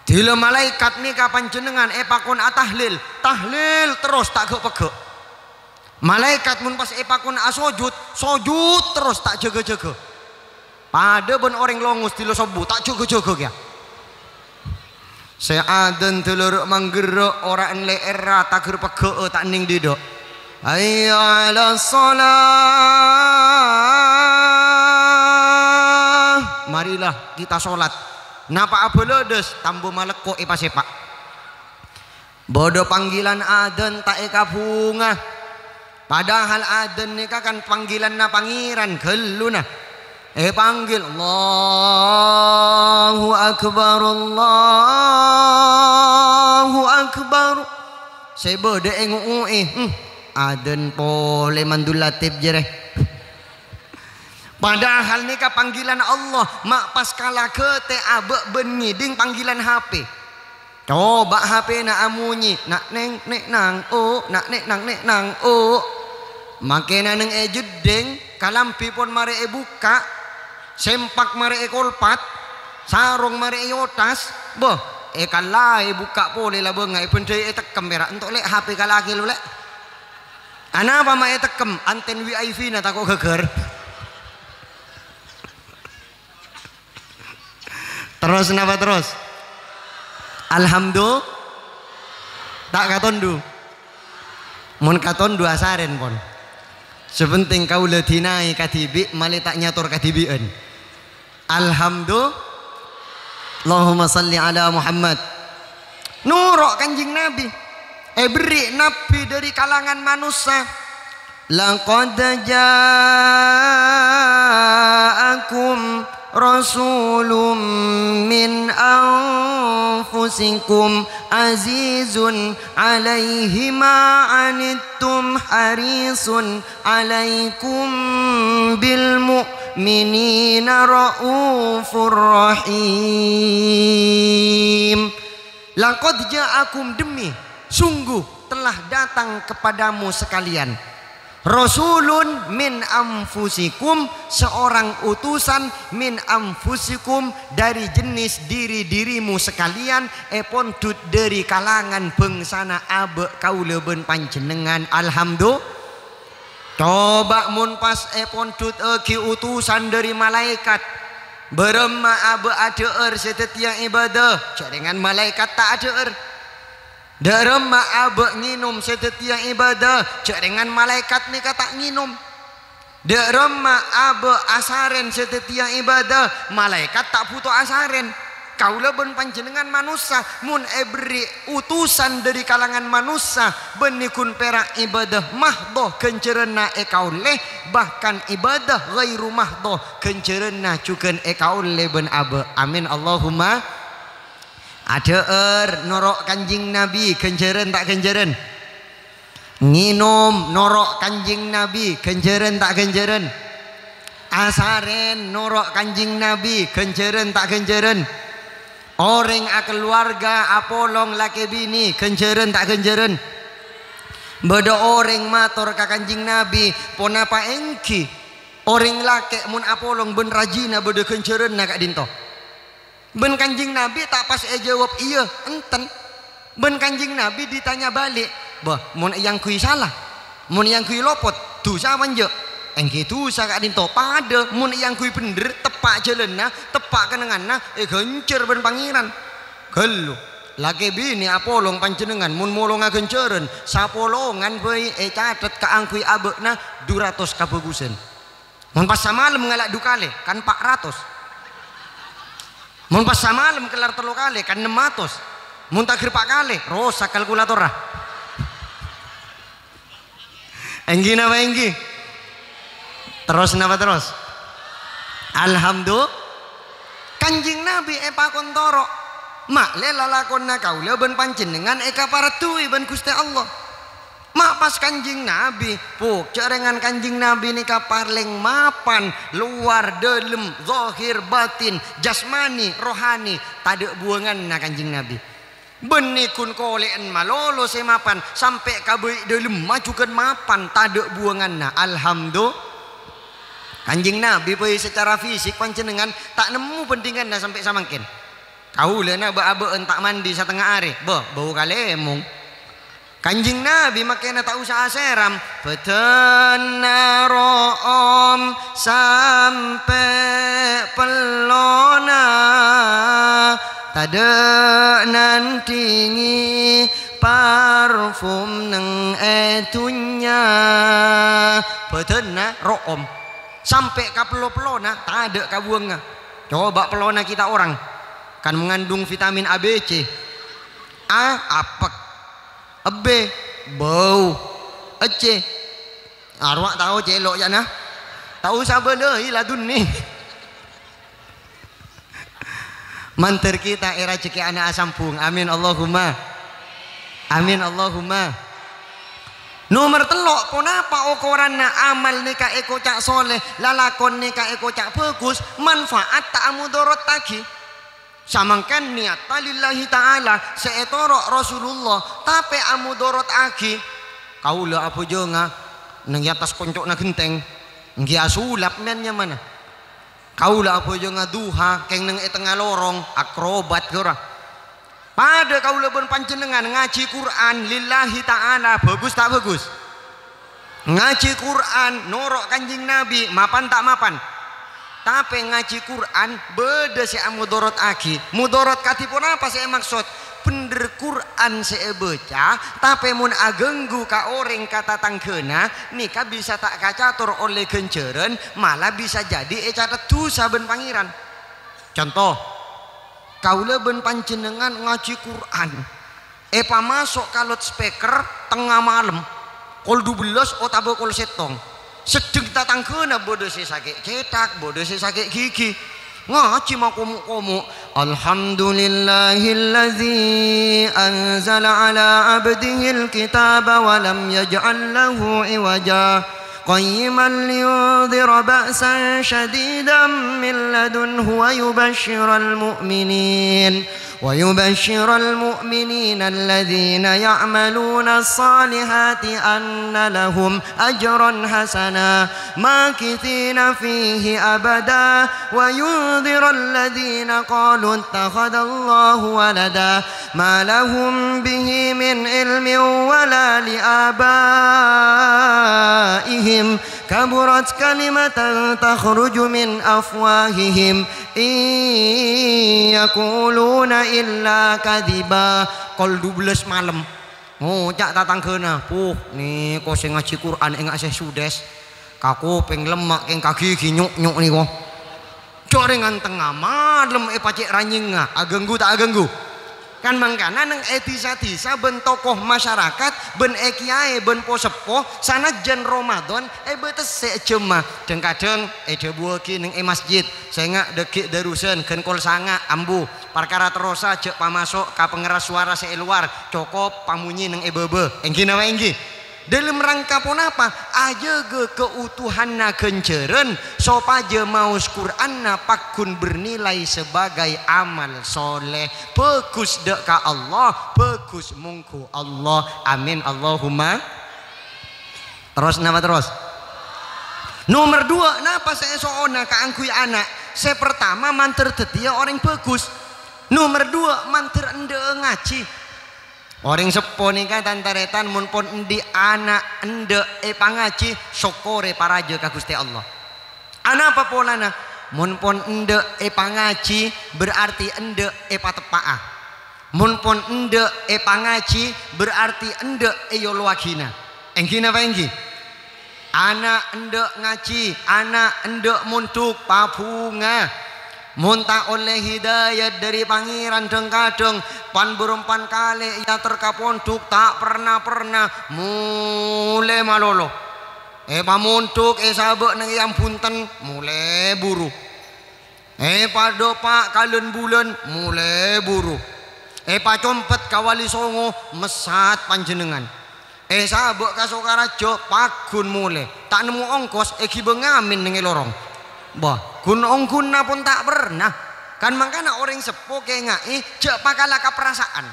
Dhilâ malaèkat nèka panjhennengngan èpakon atahlil, tahlil terros ta' ghâ'-pegghâ'. Malaèkat mon pas èpakon asojud, sojud terros ta' jâgâ-jâgâ. Padâ bân orèng longos dhilâ sobbhu, ta' jâgâ-jâgâ kèya. Sè adân dâlârâ' mangghârâ', ora'an lè'èrra taghâr pegghâ'â ta' nèng didâ'. Hayya 'alas shalah. Marilah kita sholat. Napa abâlâdhâs, tambâ malekko èpasèpa'. Bâdâ panggilan adân ta' èkabhunga. Padahal adân nèka kan panggilanna Pangèran ghâlluna. Èpanggil, "Allahu Akbar, Allahu Akbar." Sè bâdâ èngo'o'è, "Hmm, adân polè Mandul Latif jârèya." Padahal nèka panggilan Allah, ma' pas kala ghâtè abâ' bân ngèdhing panggilan H P. Coba H P-na amonyè, "Na' neng, ne' nang, o, na' ne' nang, ne' nang, o." Makèna neng è jheddhing, kalambhi pon marè èbukka', sempak marè èkolpat, sarong marè èotas, bâh, èkallaè èbukka' polè labângnga èbhendhâi ètekkem pèra', ento' lè' H P kalakè lo lè'. Anapa ma' ètekkem? Anten V I P-na tako' ghâghâr. Terros napa terros? Alhamdu-, ta' katondu. Mon katondu asarèn pon. Sè pentèng kaulâ dinaè kadhibi', malè ta' nyator kadhibi'ân. Alhamdu-, Allahumma shalli ala Muhammad. Noro' Kanjeng Nabi. Èberri' nabbhi dhâri kalangan manossa. Laqad ja'akum rasulun min anfusikum azizun alaihi ma anittum harisun alaikum bil mu'minina raufur rahim. Laqad ja'akum, demi, sungguh telah datang kepadamu sekalian, rasulun min anfusikum, seorang utusan, min anfusikum, dari jenis diri-dirimu sekalian, èpondhut dhâri kalangan bângsana abâ' kaulâ bân panjhennengngan. Alhamdu-, Coba mon pas èpondhutaghi utusan dhâri malaèkat, bârâmma abâ' adhâ'âr sè dhâddhiyâ ibadah, jhârèngan malaèkat ta' adhâ'âr. Dhârâmma abâ' ngènom sè dhâddhiyâ ibadah, jhârèngan malaèkat nèka ta' ngènom. Dhârâmma abâ' asarèn sè dhâddhiyâ ibadah, malaèkat ta' bhuto asarèn. Kaulâ bân panjhennengngan manossa, mon èberri' utusan dhâri kalangan manossa, bânnè ghun pèra' ibadah mahdho ghânjhârânna èkaollè, bahkan ibadah ghairu mahdho ghânjhârânna jhughân èkaollè bân abâ'. Amin, Allahumma. Adhâ'âr noro' Kanjeng Nabi, ghânjhârân ta' ghânjhârân? Ngènom noro' Kanjeng Nabi, ghânjhârân ta' ghânjhârân? Asarèn noro' Kanjeng Nabi, ghânjhârân ta' ghânjhârân? Orèng akalowarga apolong lakè binè, ghânjhârân ta' ghânjhârân? Bâdâ orèng mator ka Kanjeng Nabi, "Ponapa èngghi orèng lakè' mon apolong bân rajina bâdâ ghânjhârânna ka'dinto?" Bân Kanjeng Nabi ta' pas èjâwâb iyâ, enten. Bân Kanjeng Nabi ditanya balik, "Bâh, mon èangghuy sala, mon èangghuy lopot, dhusa apa enjâ'?" "Èngghi dhusa ka'dinto." "Padâ, mon èangghuy bhendher, teppa' jhâlânna, teppa' kennengnganna, èghânjhâr bân Pangèran." Ghâllu, lakè binè apolong panjhennengngan, mon molonga ghânjhârân, sapolongan bhâi ècatet kaangghuy abâ'na du ratos kabhâghusân. Mon pas samalem ngala' du kalè, kan pa' ratos. Mon pas samalem kellar tello kalè, kan nem atos. Mon ta' ghâr pa' kalè, rosak kalkulatorra. Èngghi napa èngghi? Terros napa terros? Alhamdulillah. Kanjeng Nabi èpakon toro'. Ma'lè lalakonna kaulâ bân panjhennengngan èkapareddhuwi bân Ghustè Allah. Ma' pas Kanjeng Nabi, pok, jhârèngan Kanjeng Nabi nèka palèng mapan, lowar, dâlem, zahir, batin, jasmani, rohani, tadâ' buwânganna Kanjeng Nabi. Bânnè ghun kolè'en malolo sè mapan, sampè' ka bâi' dâlemma jhughân mapan, tadâ' buwânganna. Alhamdu-, Kanjeng Nabi bhâi secara fisik panjhennengngan ta' nemmo bhândhinganna sampè' samangkèn. Kaulâ na bâ'-abâ'ân ta' mandi satengnga arè, bâh, bâu kalèmong. Kanjeng Nabi makèna ta' osa asèram, bâdânna ro'om sampè' pellona, tadâ' nandhingi parfum neng è dhunnya. Bâdânna ro'om sampè' ka pello-pellona, tadâ' kabuwângnga. Coba pellona kita orang kan mengandung vitamin A B C. A, apek. Ebbe, bâu. Ecce, arowa tao celo' ca'na. Ta' osa bâlâi ladunni. Mandhâr kita èrajhekkè ana' asambhung. Amin Allahumma. Amin Allahumma. Nomer tello', ponapa okoranna amal nèka èkoca' soleh, lalakon nèka èkoca' bhâghus, manfaat ta' amodhorottaghi? Samangkèn niyatta lillahi ta'ala, sè ètoro' Rasulullah, tapè amodhorottaghi. Kaulâ abhâjânga neng è attas konco'na ghentèng, èngghi asulap mèn nyamana. Kaulâ abhâjânga duha, kèng neng è tengnga lorong, akrobat ghâra. Padâ kaulâ bân panjhennengngan ngajhi Qur'an lillahi ta'ala, bhâghus ta' bhâghus? Ngajhi Qur'an noro' Kanjeng Nabi, mapan ta' mapan? Tapè ngajhi Qur'an bâdâ sè amodhorottaghi. Modhorot kadhi ponapa sè èmaksod? Bhendher Qur'an sè èbâca, tapè mon aghânggu ka orèng ka tatangghâna, nèka bisa ta' kacator ollè ghânjhârân, mala bisa jadi ècatet dhusa bân Pangèran. Conto, kaulâ bân panjhennengngan ngajhi Qur'an. Èpamaso' ka loudspeaker tengnga malem, kol dubellâs otabâ kol sèttong. Seddheng tatangghâna bâdâ sè sakè' cèthak, bâdâ sè sakè' ghighi. Ngajhi makomo'-komo', "Alhamdulillahilladzi anzala ala abdihil kitaba wa lam yaj'al lahu iwaja, qayyiman liyundhira ba'san syadidan min ladunhu wa yubasysyiral mu'minin." ويبشر المؤمنين الذين يعملون الصالحات أن لهم أجرا حسنا ماكثين فيه أبدا وينذر الذين قالوا اتخذ الله ولدا ما لهم به من علم ولا لآبائهم أفواههم، كبرت كلمة تخرج من أفواههم، إن يقولون إلا كذبا. Kol dubellâs malem. Ngoca' tatangghâna, "Puh, nèko sè ngajhi Qur'an enga' sè sudès. Ka kopèng lemma', kèng ka ghighi nyok-nyok nèko." Jhâ' rèng tengnga malem èpacè' ranyèngnga, aghânggu ta' aghânggu? Kan mangkana neng è dhisa-dhisa bân tokoh masyarakat, bân è kèyaè, bân po-seppo, sanajjân Ramadan, èbâtessè jhâmma. Dhâng-kadhâng èdhâbuwâghi neng è masjid, "Sènga' dhâggi' dârusan, ghân kol sanga', ambu. Parkara terrosa jhâ' pamaso' ka pangeras sowara sè è lowar, cokop pamonyè neng è bâbâ." Èngghi napa èngghi? Dâlem rangka ponapa? Ajâgâ kautuhanna ghânjhârân, sopajâ maos Qur'anna pagghun bernilai sebagai amal soleh. Bhâghus dâ' ka Allah, bhâghus mongghu Allah. Amin, Allahumma. Terros, napa terros? Nomer duwâ', napa sè èso'ona kaangghuy ana'? Sè partama, mandhâr dhâddhiyâ orèng bhâghus. Nomer duwâ', mandhâr endâ'â ngajhi. Orèng seppo nèka, tan-tarètan, mon pon andi' ana' endâ' èpangajhi, sokkorè parajâ ka Ghustè Allah. Anapa polana? Mon pon endâ' èpangajhi, berarti endâ' èpateppa'a. Mon pon endâ' èpangajhi, berarti endâ' èyolowaghina. Èngghi napa èngghi? Ana' endâ' ngajhi, ana' endâ' mondhuk, pabhunga. Mon ta' ollè hidayat dhâri Pangèran, dhâng-kadhâng pan-bârâmpan kalè èyater ka pondhuk, ta' perna-perna, molè malolo. Èpamondhuk, èsabâ' neng è Ambunten, molè buru. Èpadâpa' ka Lân-Bulân, molè buru. Èpacompet ka Wali Songo, messat panjhennengngan. Èsabâ' ka Sokaraja, pagghun molè. Ta' nemmo ongkos, èghibâ ngamèn neng è lorong. Bâh, ghun-ongghunna pon ta' perna. Kan mangkana orèng seppo kènga'è, jhâ' pakala ka parasa'an.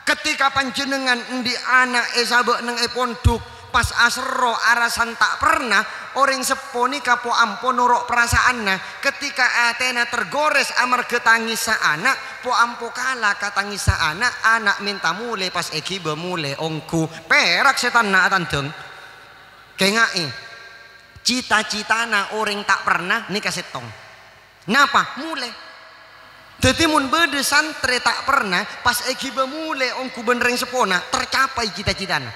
Ketika panjhennengngan andi' ana' èsabâ' neng è pondhuk, pas aserro arasan ta' perna, orèng seppo nèka po-ampo noro' parasaanna. Ketika atèna tergores amarghâ tangessa ana', po-ampo kala ka tangessa ana', ana' mènta molè pas èghibâ molè ongghu. Pèrak sètanna atandhâng. Kènga'è, cita-citana orèng ta' perna nèka sèttong. Napa? Molè. Dhâddhi, mon bâdâ santrè ta' perna, pas èghibâ molè ongghu bân rèng seppona, tercapai cita-citana.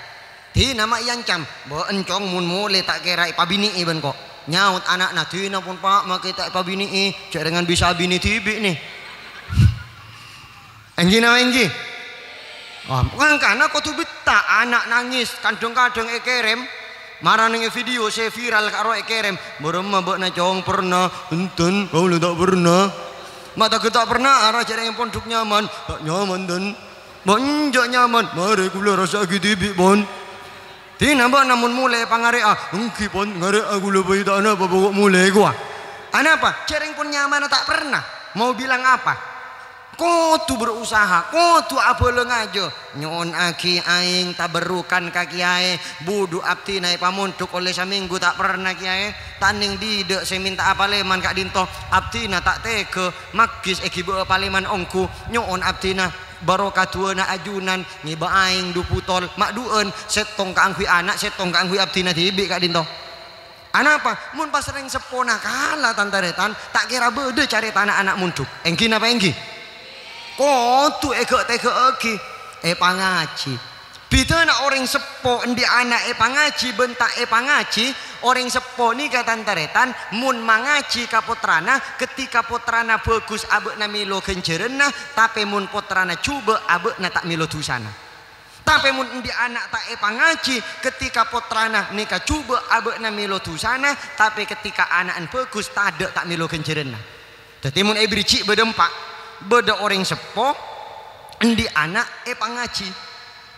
Dina ma' èancam, "Bâ'en, Cong, mon molè ta' kèra èpabinè'è bân ko'." Nyaot ana'na, "Dina pon, Pa', makè ta' èpabinè'è, jhâ' rèngan bisa abinè dhibi', nè." Èngghi napa èngghi? Oh, mangkana kodhu bettha, ana' nangès, kadhâng-kadhâng èkèrèm. Mara neng video sè viral karo èkèrèm, "Bârâmma bâ'na, Cong, perna?" "Enten, kaulâ ta' perna." "Ma' ta' ta' perna, ara jhâ' rèng pondhuk nyaman." "Ta' nyaman, ten." "Bâ' enjâ' nyaman, marè kaulâ rassa'aghi dhibi', pon." "Dina bâ'na mon molè èpangarè'a?" "Èngghi, pon, ngarè'a kaulâ bhâi ta' anapa, pokok molè kowa." Anapa? Jhâ' rèng pon nyamana ta' perna. Mau bilang apa? Kodhu berusaha, kodhu abâlâ ngajâ. "Nyo'onnaghi aèng taberrukan ka kèyaè, budhu abdhina èpamondhuk ollè samènggu ta' perna, Kèyaè. Ta' nèng bidhâ' sè mènta'a palèman ka'dhinto, abdhina ta' tegghâ, maggis èghibâ'â palèman ongghu. Nyo'on abdhina bârokah du'âna ajunan, ngèbâ aèng du butol, ma' du'ân, sèttong kaangghuy ana', sèttong kaangghuy abdhina dhibi' ka'dhinto." Anapa? Mon pas rèng seppona kala, tan-tarètan, ta' kèra bâdâ carètana ana' mondhuk. Èngghi napa èngghi? Kodhu èghâ'-tèghâ'aghi, èpangajhi. Bidhâna orèng seppo andi' ana' èpangajhi bân ta' èpangajhi, orèng seppo nèka, tan-tarètan, mon mangajhi ka pottrana, ketika pottrana bhâghus abâ'na mèlo ghânjhârânna, tapè mon pottrana jhubâ' abâ'na ta' mèlo dhusana. Tapè mon andi' ana' ta' èpangajhi, ketika pottrana nèka jhubâ' abâ'na mèlo dhusana, tapè ketika ana'na bhâghus tadâ' ta' mèlo ghânjhârânna. Dhâddhi mon è Brijik bâdâ empa', bâdâ orèng seppo andi' ana' èpangajhi,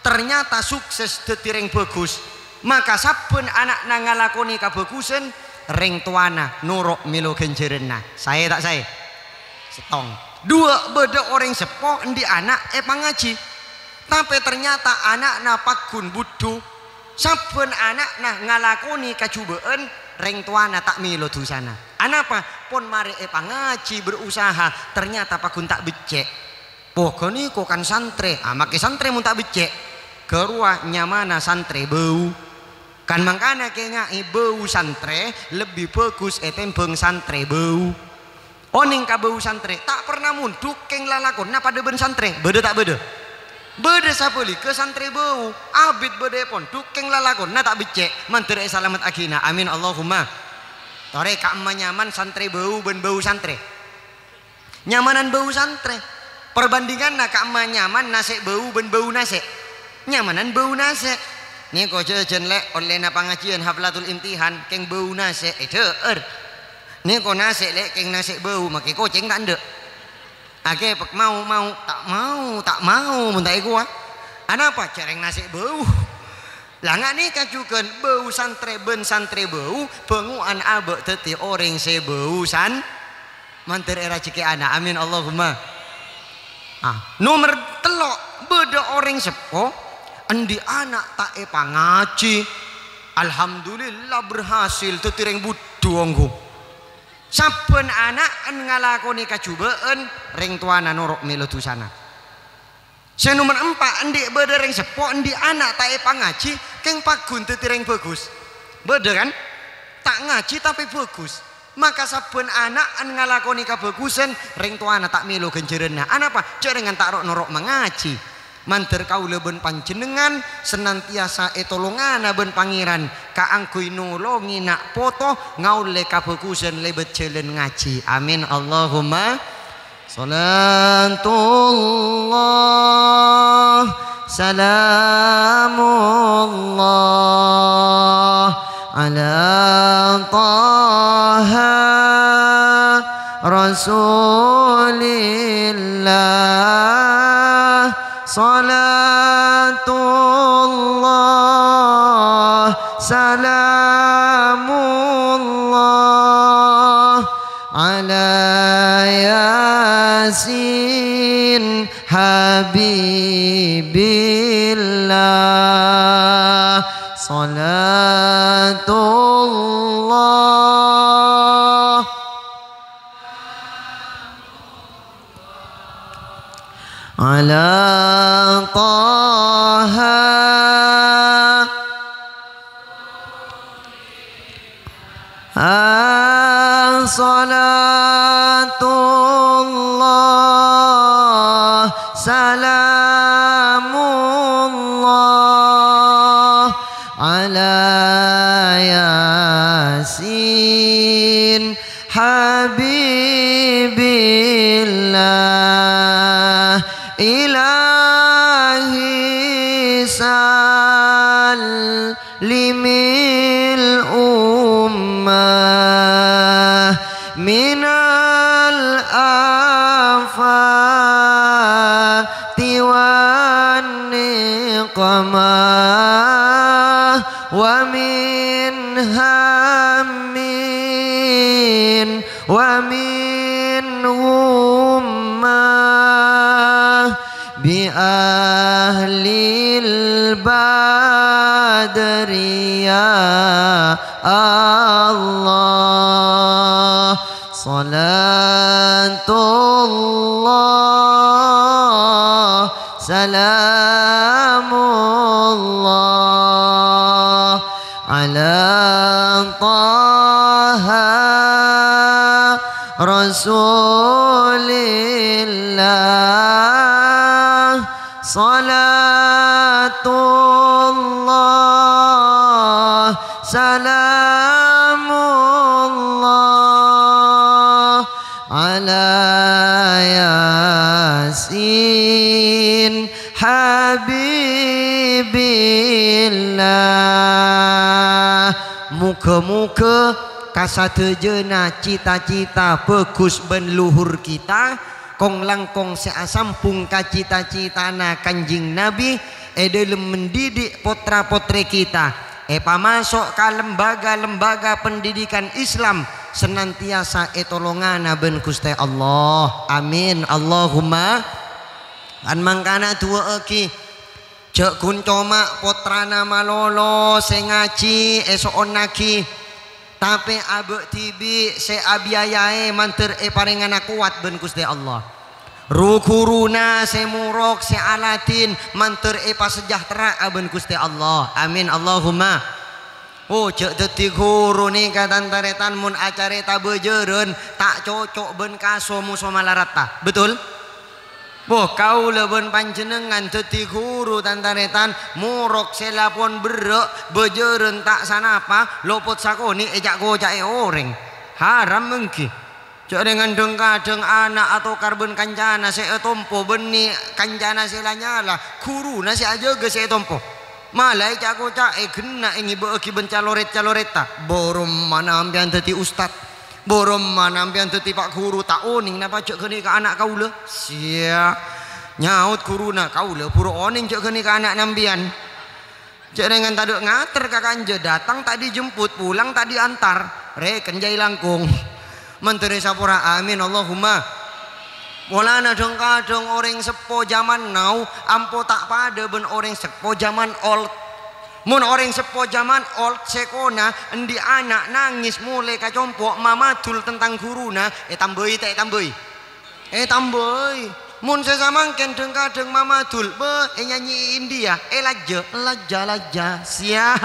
ternyata sukses dhâddhi rèng bhâghus, maka sabbhân ana'na ngalakonè kabhâghusân, rèng towana noro' mèlo ghânjhârânna. Saè ta' saè? Sèttong. Duwâ', bâdâ orèng seppo andi' ana' èpangajhi. Tapè ternyata ana'na pagghun budhu. Sabbhân ana'na ngalakonè kajhubâ'ân, rèng towana ta' mèlo dhusana. Anapa? Pon marè èpangajhi, berusaha, ternyata pagghun ta' beccè'. Poh ghânèka kan santrè, a, makè santrè mon ta' beccè'. Ghârowa nyamana santrè bâu. Kan mangkana kènga'è bâu santrè lebbi bhâghus ètèmbhâng santrè bâu. Onèng ka bâu santrè, ta' perna mondhuk kèng lalakonna padâ bân santrè. Bâdâ ta' bâdâ? Bâdâ sabhâligghâ santrè bâu. Abit bâdâ è pondhuk kèng lalakonna ta' beccè', mandhâr èsalamettaghinah. Amin, Allahumma. Torè ka'emma nyaman santrè bâu bân bâu santrè. Nyamanan bâu santrè. Perbandinganna ka'emma nyaman nasè' bâu bân bâu nasè'. Nyamanan bâu nasè'. Nèko jhâjhân, Lè', ollèna pangajiyân haflatul imtihan, kèng bâu nasè', èdhâ'âr. Nèko nasè', Lè', kèng nasè' bâu, makè kocèng ta' endâ'. Akèpèk mau, mau, ta' mau, ta' mau, mon ta' èkowa. Anapa? Jhârèng nasè' bâu. La nga' nèka jhughân bâu santrè bân santrè bâu, bhângo'an abâ' dhâddhi orèng sè bâu san-, mandhâr èrajhekkè'ana. Amin, Allahumma. Ah, nomer tello', bâdâ orèng seppo, endi' ana' ta' èpangajhi. Alhamdulillah, berhasil dhâddhi rèng budhu ongghu. Sabbhân ana'na ngalakonè kajhubâ'ân, rèng towana noro' mèlo dhusana. Sè nomer empa', endi' bâdâ rèng seppo, endi' ana' ta' èpangajhi, kèng pagghun dhâddhi rèng bhâghus. Bâdâ, kan? Ta' ngajhi, tapè bhâghus. Maka sabbhân ana'na ngalakonè kabhâghusân, rèng towana ta' mèlo ghânjhârânna. Anapa? Jhârèngan ta' ro'-noro' mangajhi. Mandhâr kaulâ bân panjhennengngan sanantiyasa ètolongana bân Pangèran kaangghuy nolongè na' poto ngaollè kabhâghusân lèbât jhâlân ngajhi. Amin, Allahumma. Salatullah, salamullah, ala Taha Rasulillah. Salatullah, salamullah, ala Yasin Habibillah. Salatullah ala Taha. Ah, salatullah, salamullah, ala Yasin Habibillah. Ilahi sal limil ummah minal afati wan niqmah wa min hammin wa min ghummah bi ahlil badri ya Allah. Salatullah, salamullah, ala Taha Rasulillah. Salatullah, salamullah, ala Yasin Habibillah. Moghâ-moghâ kasadhâjâna cita-cita bhâghus bân luhur kita, kong-langkong sè asambhung ka cita-citana Kanjeng Nabi è dhâlem mendidik potra-potrè kita, èpamaso' ka lembaga-lembaga pendidikan Islam, sanantiyasa ètolongana bân Ghustè Allah. Amin. Allahumma. Kan mangkana du'aaghi. Jhâ' ghun coma pottrana malolo sè ngajhi èso'onnaghi, tapè abâ' dhibi' sè abiyayaè mandhâr èparèngana kowat bân Ghustè Allah. Ru-ghuruna sè morok, sè aladhin, mandhâr èpasejahtera'a bân Ghustè Allah. Amin, Allahumma. Oh, jhâ' dhâddhi ghuru nèka, tan-tarètan, mon acarèta bhâjârân, ta' cocok bân kaso-moso malaratta. Betul? Bo, kaulâ bân panjhennengngan dhâddhi ghuru, tan-tarètan, morok sè la pon berrâ', bhâjârân ta' sanapa, lopot sakonè' èca'-koca'è orèng. Haram ènggi. Jhâ' rèng dhâng-kadhâng ana' atokar bân kancana sè ètompo, bânnè kancana sè la nyala, ghuruna sè ajâgâ sè ètompo. Mala èca'-koca'è, ghenna' èngibâ'âghi bân calorèt-calorètta. Bârâmma sampèyan dhâddhi ustad? Bârâmma sampèyan dhâddhi pa' ghuru? Ta' onèng napa jhâ' ghânèka ana' kaulâ? Siya. Nyaot ghuruna, "Kaulâ buru onèng jhâ' ghânèka ana' sampèyan." Jhâ' rèng tadâ' ngater ka kanja, datang tak dijemput, pulang tak diantar. Rèken jhâ' langkong. Mandhâr èsapora, amin, Allahumma. Polana dhâng-kadhâng orèng seppo jhâman now ampo ta' padâ bân orèng seppo jhâman old. Mon orèng seppo jhâman old sèkona, andi' ana' nangès molè ka compo' mamadul tentang ghuruna, ètambâi ta' ètambâi? Ètambâi. Mon sè samangkèn dhâng-kadhâng mamadul, bâ, ènyanyiyè India, èlajjhâ, lajjhâ, lajjhâ. Siya.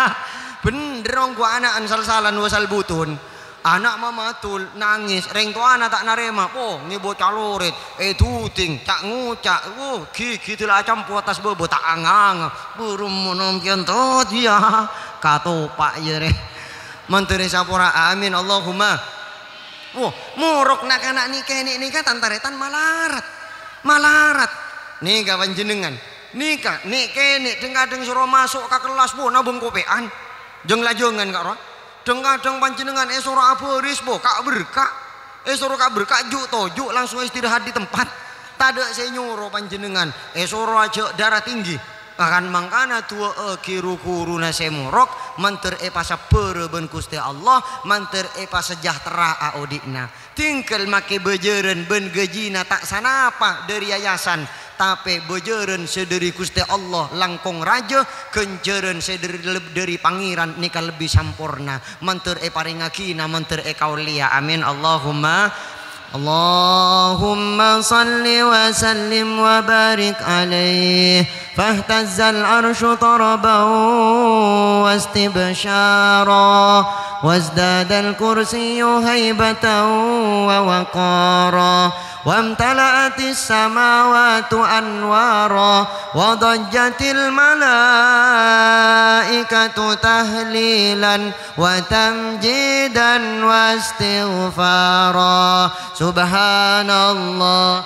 Bhendher ongghu ana'na sal-salan wa sal-butun. Ana' mamadul, nangès, rèng towana ta' narèma, po, ngèbâ calorèt, èduding, ca'-ngoca', wo, ghighi dâla acampo attas bâbâ, ta' ang-anga. Bârâmma sampèyan tot, iyâ. Katopa', iyâ, rè. Mandhâr èsapora, amin, Allahumma. Wo, morok na'-kana' nè'-kènè' nèka, tan-tarètan, malarat. Malarat. Nèka panjhennengngan. Nèka, nè'-kènè' dhâng-kadhâng soro maso' ka kellas, bo, nabâng kopè'an. Jâng-lajângan, ka' rowa. Dhâng-kadhâng panjhennengngan èsoro abhâris, bo, ka' berka'. Èsoro ka' berka', ju'-toju' langsung istirahat di tempat. Tadâ' sè nyoro panjhennengngan, èsoro ajâ' darah tinggi. Kan mangkana duwâ'âghi ru-ghuruna sè morok, mandhâr èpasabbhârâ bân Ghustè Allah, mandhâr èpasejahtera aodi'na. Tinggal makè bhâjârân bân gajina ta' sanapa dhâri yayasan, tapè bhâjârân sè dhâri Ghustè Allah langkong rajâ, ghânjhârân sè dhâri, dhâri Pangèran nèka lebbi samporna. Mandhâr èparèngaghina, mandhâr èkaollèya. Amin. Allahumma. اللهم صل وسلم وبارك عليه، فاهتز العرش طربا واستبشارا، وازداد الكرسي هيبة ووقارا، وامتلأت السماوات أنوارا، وضجت الملائكة تهليلا وتمجيدا واستغفارا. سبحان الله.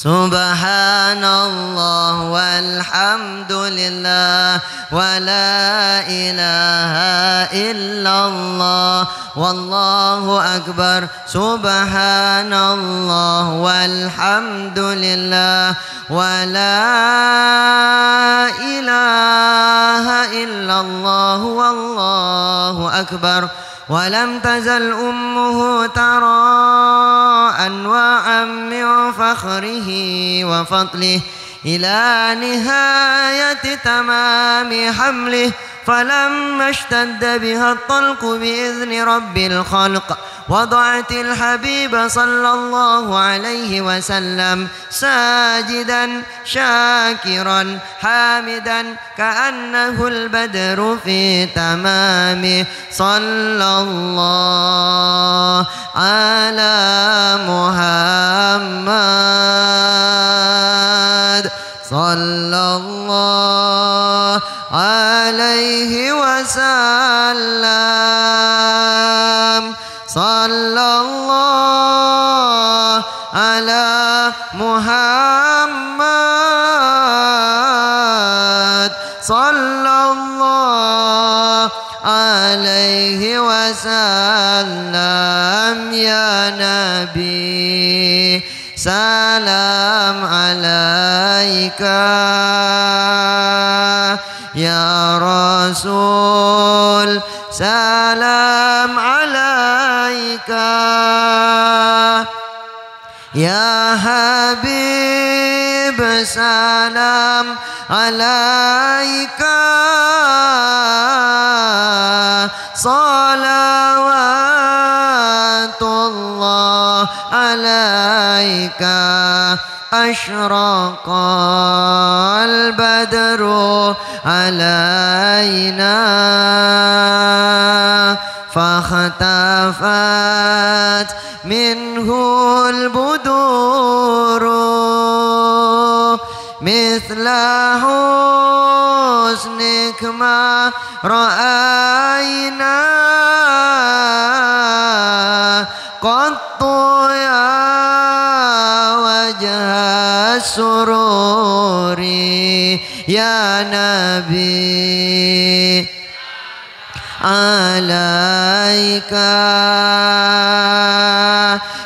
سبحان الله والحمد لله ولا إله إلا الله والله أكبر. سبحان الله والحمد لله ولا إله إلا الله والله أكبر. ولم تزل أمه ترى أنواعا من فخره وفضله إلى نهاية تمام حمله، فلما اشتد بها الطلق بإذن رب الخلق، وضعت الحبيب صلى الله عليه وسلم ساجدا شاكرا حامدا كأنه البدر في تمامه. صلى الله على محمد، صلى الله عليه وسلم. صلى الله على محمد، صلى الله عليه وسلم. يا نبي، سلام عليك، يا رسول، سلام عليك، يا حبيب، سلام عليك، صلوات الله عليك أشرق البدر علينا فاختفت منه البدور مثل حسنك ما رأينا قط يا وجه السرور يا نبي عليك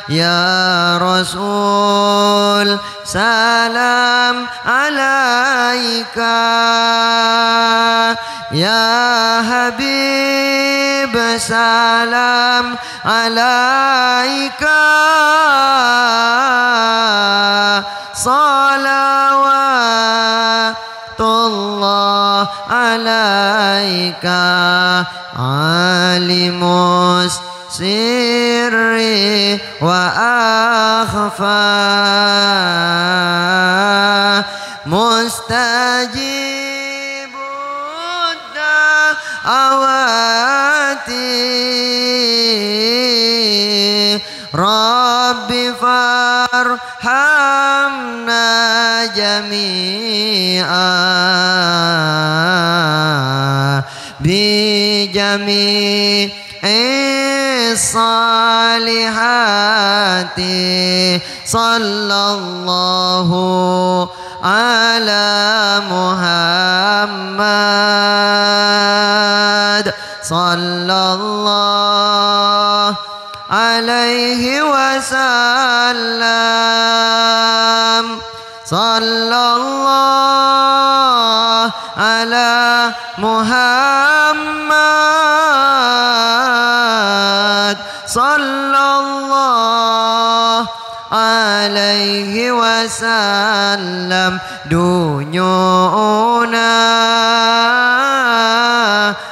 يا رسول سلام عليك يا حبيب سلام عليك صلوات الله عليك عالم السر وأخفى مستجيب الدعوات رب فارحمنا جميعا بجميع الصالحات صلى الله على محمد صلى الله عليه وسلم صلى الله على محمد صلى الله عليه وسلم دنيانا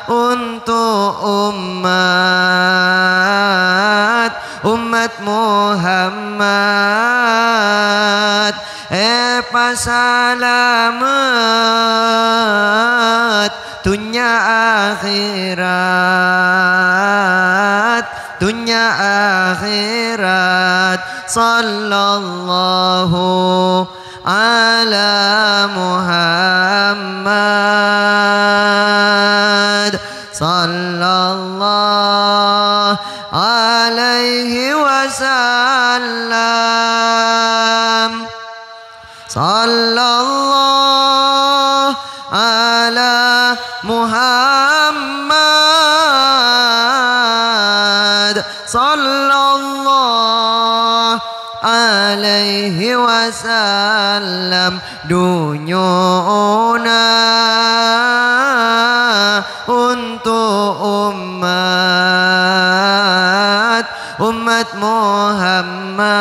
untuk umat, umat Muhammad, epasalamet dunnya akhirat, dunnya akhirat. Sallallahu ala Muhammad, sallallahu alaihi wasallam. Sallallahu ala Muhammad, sallallahu alaihi wasallam. Dunyo'ona untuk umat, umat Muhammad,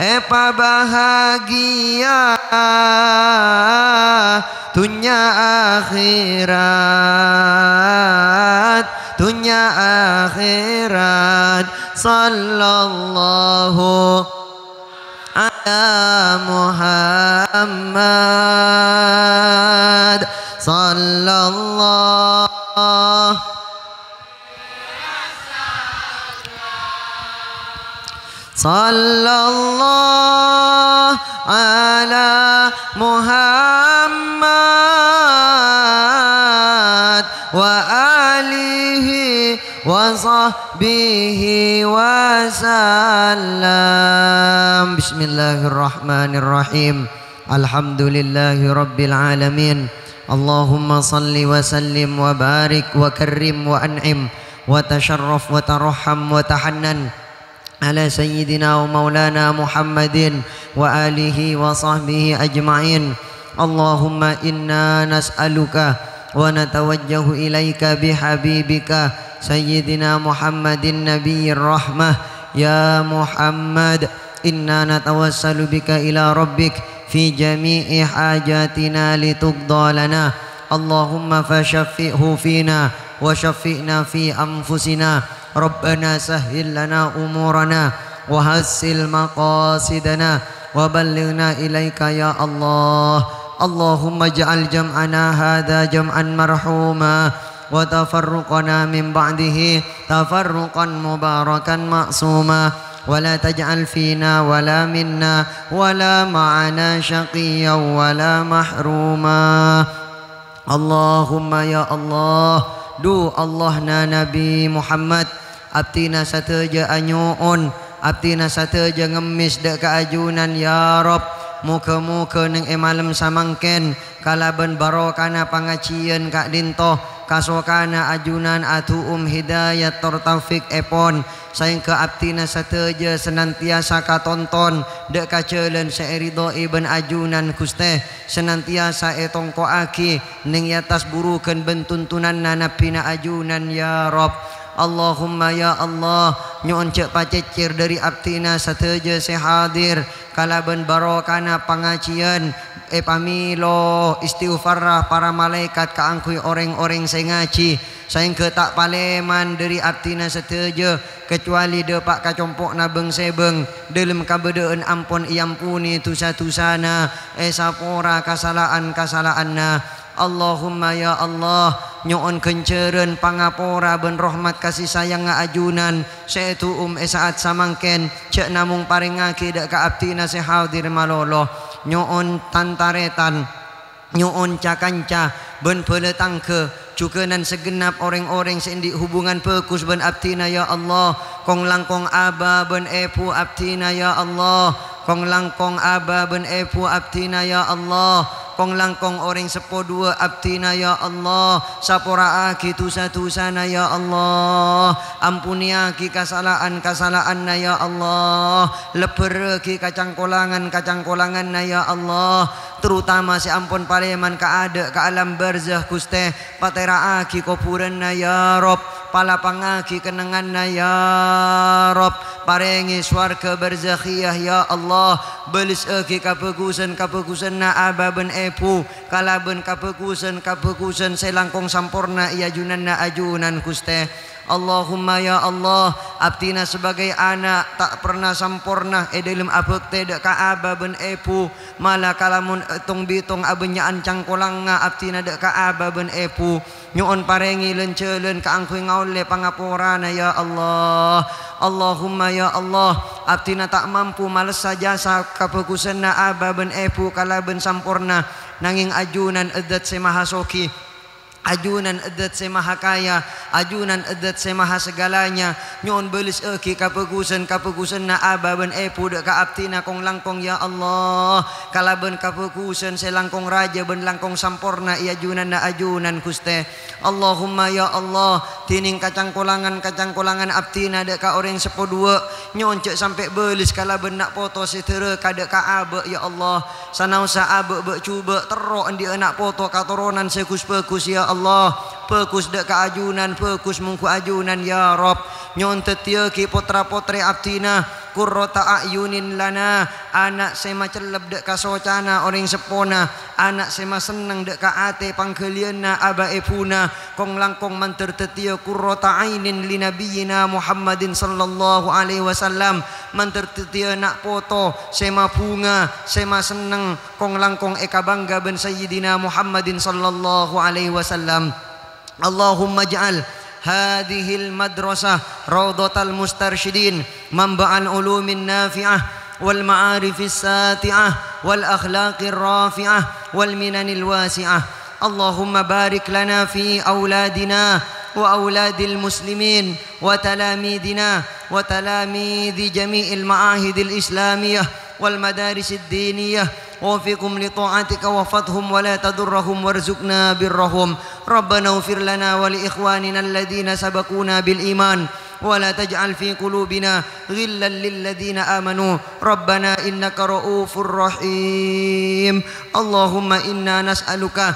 epabahagia dunnya akhirat, dunnya akhirat. Sallallahu ala Muhammad, sallallahu sallallahu ala Muhammad wa alihi wa sahbihi wa sallam. Bismillahirrahmanirrahim. Alhamdulillahi rabbil alamin. Allahumma salli wa sallim wa barik wa karrim wa an'im wa tasharraf wa tarham wa tahannan ala sayyidina wa maulana Muhammadin wa alihi wa sahbihi ajma'in. Allahumma inna nas'aluka wa natawajjahu ilaika bihabibika sayyidina Muhammadin nabiyyir rahmah. Ya Muhammad, inna natawassalu bika ila rabbik fi jami'i hajatina lituqda lana. Allahumma fashaffi'hu fina wa shaffi'na fi anfusina. ربنا سهل لنا أمورنا وحسن مقاصدنا وبلغنا إليك يا الله. اللهم اجعل جمعنا هذا جمعا مرحوما وتفرقنا من بعده تفرقا مباركا معصوما ولا تجعل فينا ولا منا ولا معنا شقيا ولا محروما. Allahumma ya Allah, du Allahna Nabi Muhammad, abdhina sadhâjâ anyo'on, abdhina sadhâjâ ngemmes dâ' ka ajunan, ya Rabb. Moghâ-moghâ neng è malem samangkèn, kalabân barokana pangajiyân ka'dinto, kasokana ajunan adu'um hidayat tor taufik èpon, saèngghâ abdhina sadhâjâ senantiasa katonton dâ' ka jhâlân sè èridhoi bân ajunan, Ghustè. Senantiasa ètongko'aghi neng è attas burughân bân tuntunanna Nabbhina ajunan, ya Rabb. Allahumma ya Allah, nyo'on jhâ' pacècèr dâri abdhina sadhâjâ sè hadir, kalabân barokana pangajiyân èpamèlo istighfarra para malaèkat kaangghuy orèng-orèng sè ngajhi, saèngghâ ta' palèman dâri abdhina sadhâjâ, kacowalè dâpa' ka compo'na bâng-sèbâng, dâlem kabâdâ'ân ampon èamponè dhusa-dhusana, èsapora kasala'an-kasala'anna. Allahumma ya Allah, nyo'on ghânjhârân pangapora bân rahmat kasih sayangnga ajunan sè èdu'um è sa'at samangkèn, jhâ' namong parèngaghi dâ' ka abdhina sè hadir malolo. Nyo'on tan-tarètan, nyo'on ca-kanca, bân bhâlâ tangghâ, jhughânan sagenap orèng-orèng sè andi' hubungan bhâghus bân abdhina, ya Allah. Kong-langkong aba bân èbhu abdhina, ya Allah. Kong-langkong aba bân èbhu abdhina, ya Allah. Kong-langkong orèng seppo duwâ' abdhina, ya Allah. Sapora'aghi dhusa-dhusana, ya Allah. Amponèyaghi kasala'an-kasala'anna, ya Allah. Lebbhârrâghi kacangkolangan-kacangkolanganna, ya Allah. Terutama sè ampon palèman ka adâ' ka alam barzakh, Ghustè. Patèra'aghi kobhurânna, ya Rabb. Palapangaghi kennengnganna, ya Rabb. Parèngè sowarghâ barzakhiyah, ya Allah. Bâlessaghi kabhâghusân-kabhâghusânna aba bân èbhu, kalabân kabhâghusân-kabhâghusân sè langkong samporna è ajunanna ajunan, Ghustè. Allahumma ya Allah, abdhina sabâgâi ana' ta' perna samporna è dâlem abhâktè dâ' ka aba bân èbhu, mala kalamon ètong-bitong abânnya'an cangkolangnga abdhina dâ' ka aba bân èbhu. Nyo'on parèngè lan-jhâlân kaangghuy ngaollè pangaporana, ya Allah. Allahumma ya Allah, abdhina ta' mampu malessa jasa kabhâghusânna aba bân èbhu kalabân samporna, nangèng ajunan Dzat sè Mahasoghi. Ajunan Dzat sè Mahakaya, ajunan Dzat sè Mahasagalanya, nyo'on bâlessaghi kabhâghusân-kabhâghusânna aba bân èbhu dâ' ka abdhina kong-langkong, ya Allah, kalabân kabhâghusân sè langkong rajâ bân langkong samporna è ajunanna ajunan, Ghustè. Allahumma, ya Allah, dhinèng kacangkolangan-kacangkolangan abdhina dâ' ka orèng seppo duwâ', nyo'on jhâ' sampè' bâles kalabân na' poto sè dhârâka dâ' ka abâ', ya Allah. Sanaossa abâ' bâ' jhubâ' terro andi'â na' poto katoronan sè ghus-bhâghus, ya Allah. Bhâghus dâ' ka ajunan, bhâghus mongghu ajunan, ya Rabb. Nyo'on dhâddhiyâghi potra-potrè abdhina qurrata a'yunin lana, ana' sè macellep dâ' ka socana orèng seppona, ana' sè masenneng dâ' ka atè pangghâliyânna abâ' èbhuna, kong-langkong mandhâr dhâddhiyâ qurrata ainin li Nabiyyina Muhammadin sallallahu alaihi wasallam, mandhâr dhâddhiyâ na' poto sè mabhunga, sè masenneng, kong-langkong èkabângghâ bân Sayyidina Muhammadin sallallahu alaihi wasallam. Allahumma ij'al hadhihil madrasah raudhatal mustarsyidin, manba'al ulumin nafi'ah, wal ma'arifis sati'ah, wal akhlaqir rafi'ah, wal minanil wasi'ah. Allahumma barik lana fi auladina wa auladil muslimin wa talamidina wa talamidi jami'il ma'ahidil islamiyah wal madarisid diniyah. Waffiqhum li ta'atika wahfazhum wa la tadurrahum warzuqna birrahum. Rabbana ighfir lana wa li ikhwanina alladhina sabaquna bil iman wa la taj'al fi qulubina ghillan lil ladzina amanu. Rabbana innaka ra'ufur rahim. Allahumma inna nas'aluka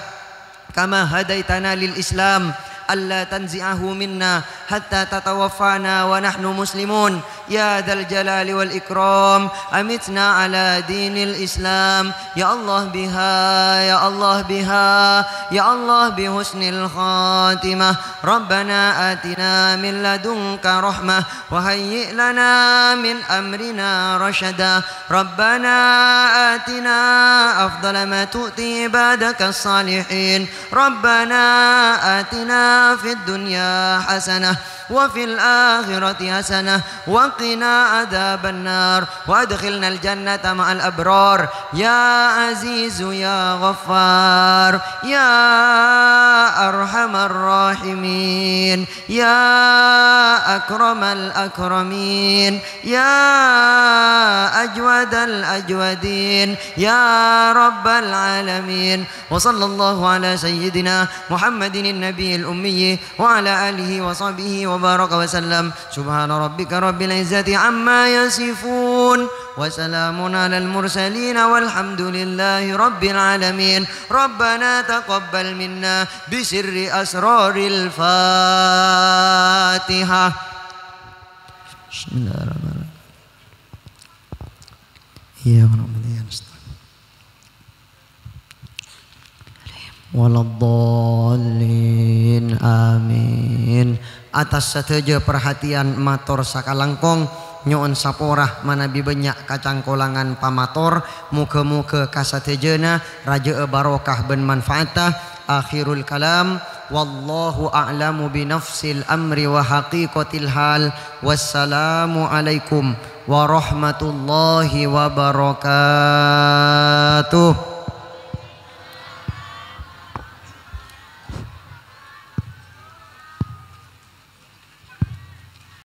kama hadaitana lil Islam, alla tanzi'ahu minna hatta tatawaffana wa nahnu muslimun. يا ذا الجلال والإكرام، أمتنا على دين الإسلام. يا الله بها، يا الله بها، يا الله بحسن الخاتمة. ربنا آتنا من لدنك رحمة وهيئ لنا من أمرنا رشدا. ربنا آتنا أفضل ما تؤتي عبادك الصالحين. ربنا آتنا في الدنيا حسنة وفي الآخرة حسنة وقنا عذاب النار وأدخلنا الجنة مع الأبرار يا عزيز يا غفار يا أرحم الراحمين يا أكرم الأكرمين يا أجود الأجودين يا رب العالمين. وصلى الله على سيدنا محمد النبي الأمي وعلى آله وصحبه وبارك وسلم. سبحان ربك رب العزة عما يصفون وسلام على المرسلين والحمد لله رب العالمين. ربنا تقبل منا بسر أسرار الفاتحة. بسم الله الرحمن الرحيم. إياك نعبد وإياك نستعين. Waladdallin. Amin. Atas sadhâjâ parhatèyan mator sakalangkong, nyo'on sapora manabi bânnya' kacangkolangan pamator, moghâ-moghâ ka sadhâjâna rajâ'â barokah bân manfaatta. Akhirul kalam, wallahu a'lamu binafsil amri wa haqiqatil hal. Wassalamualaikum warahmatullahi wabarakatuh.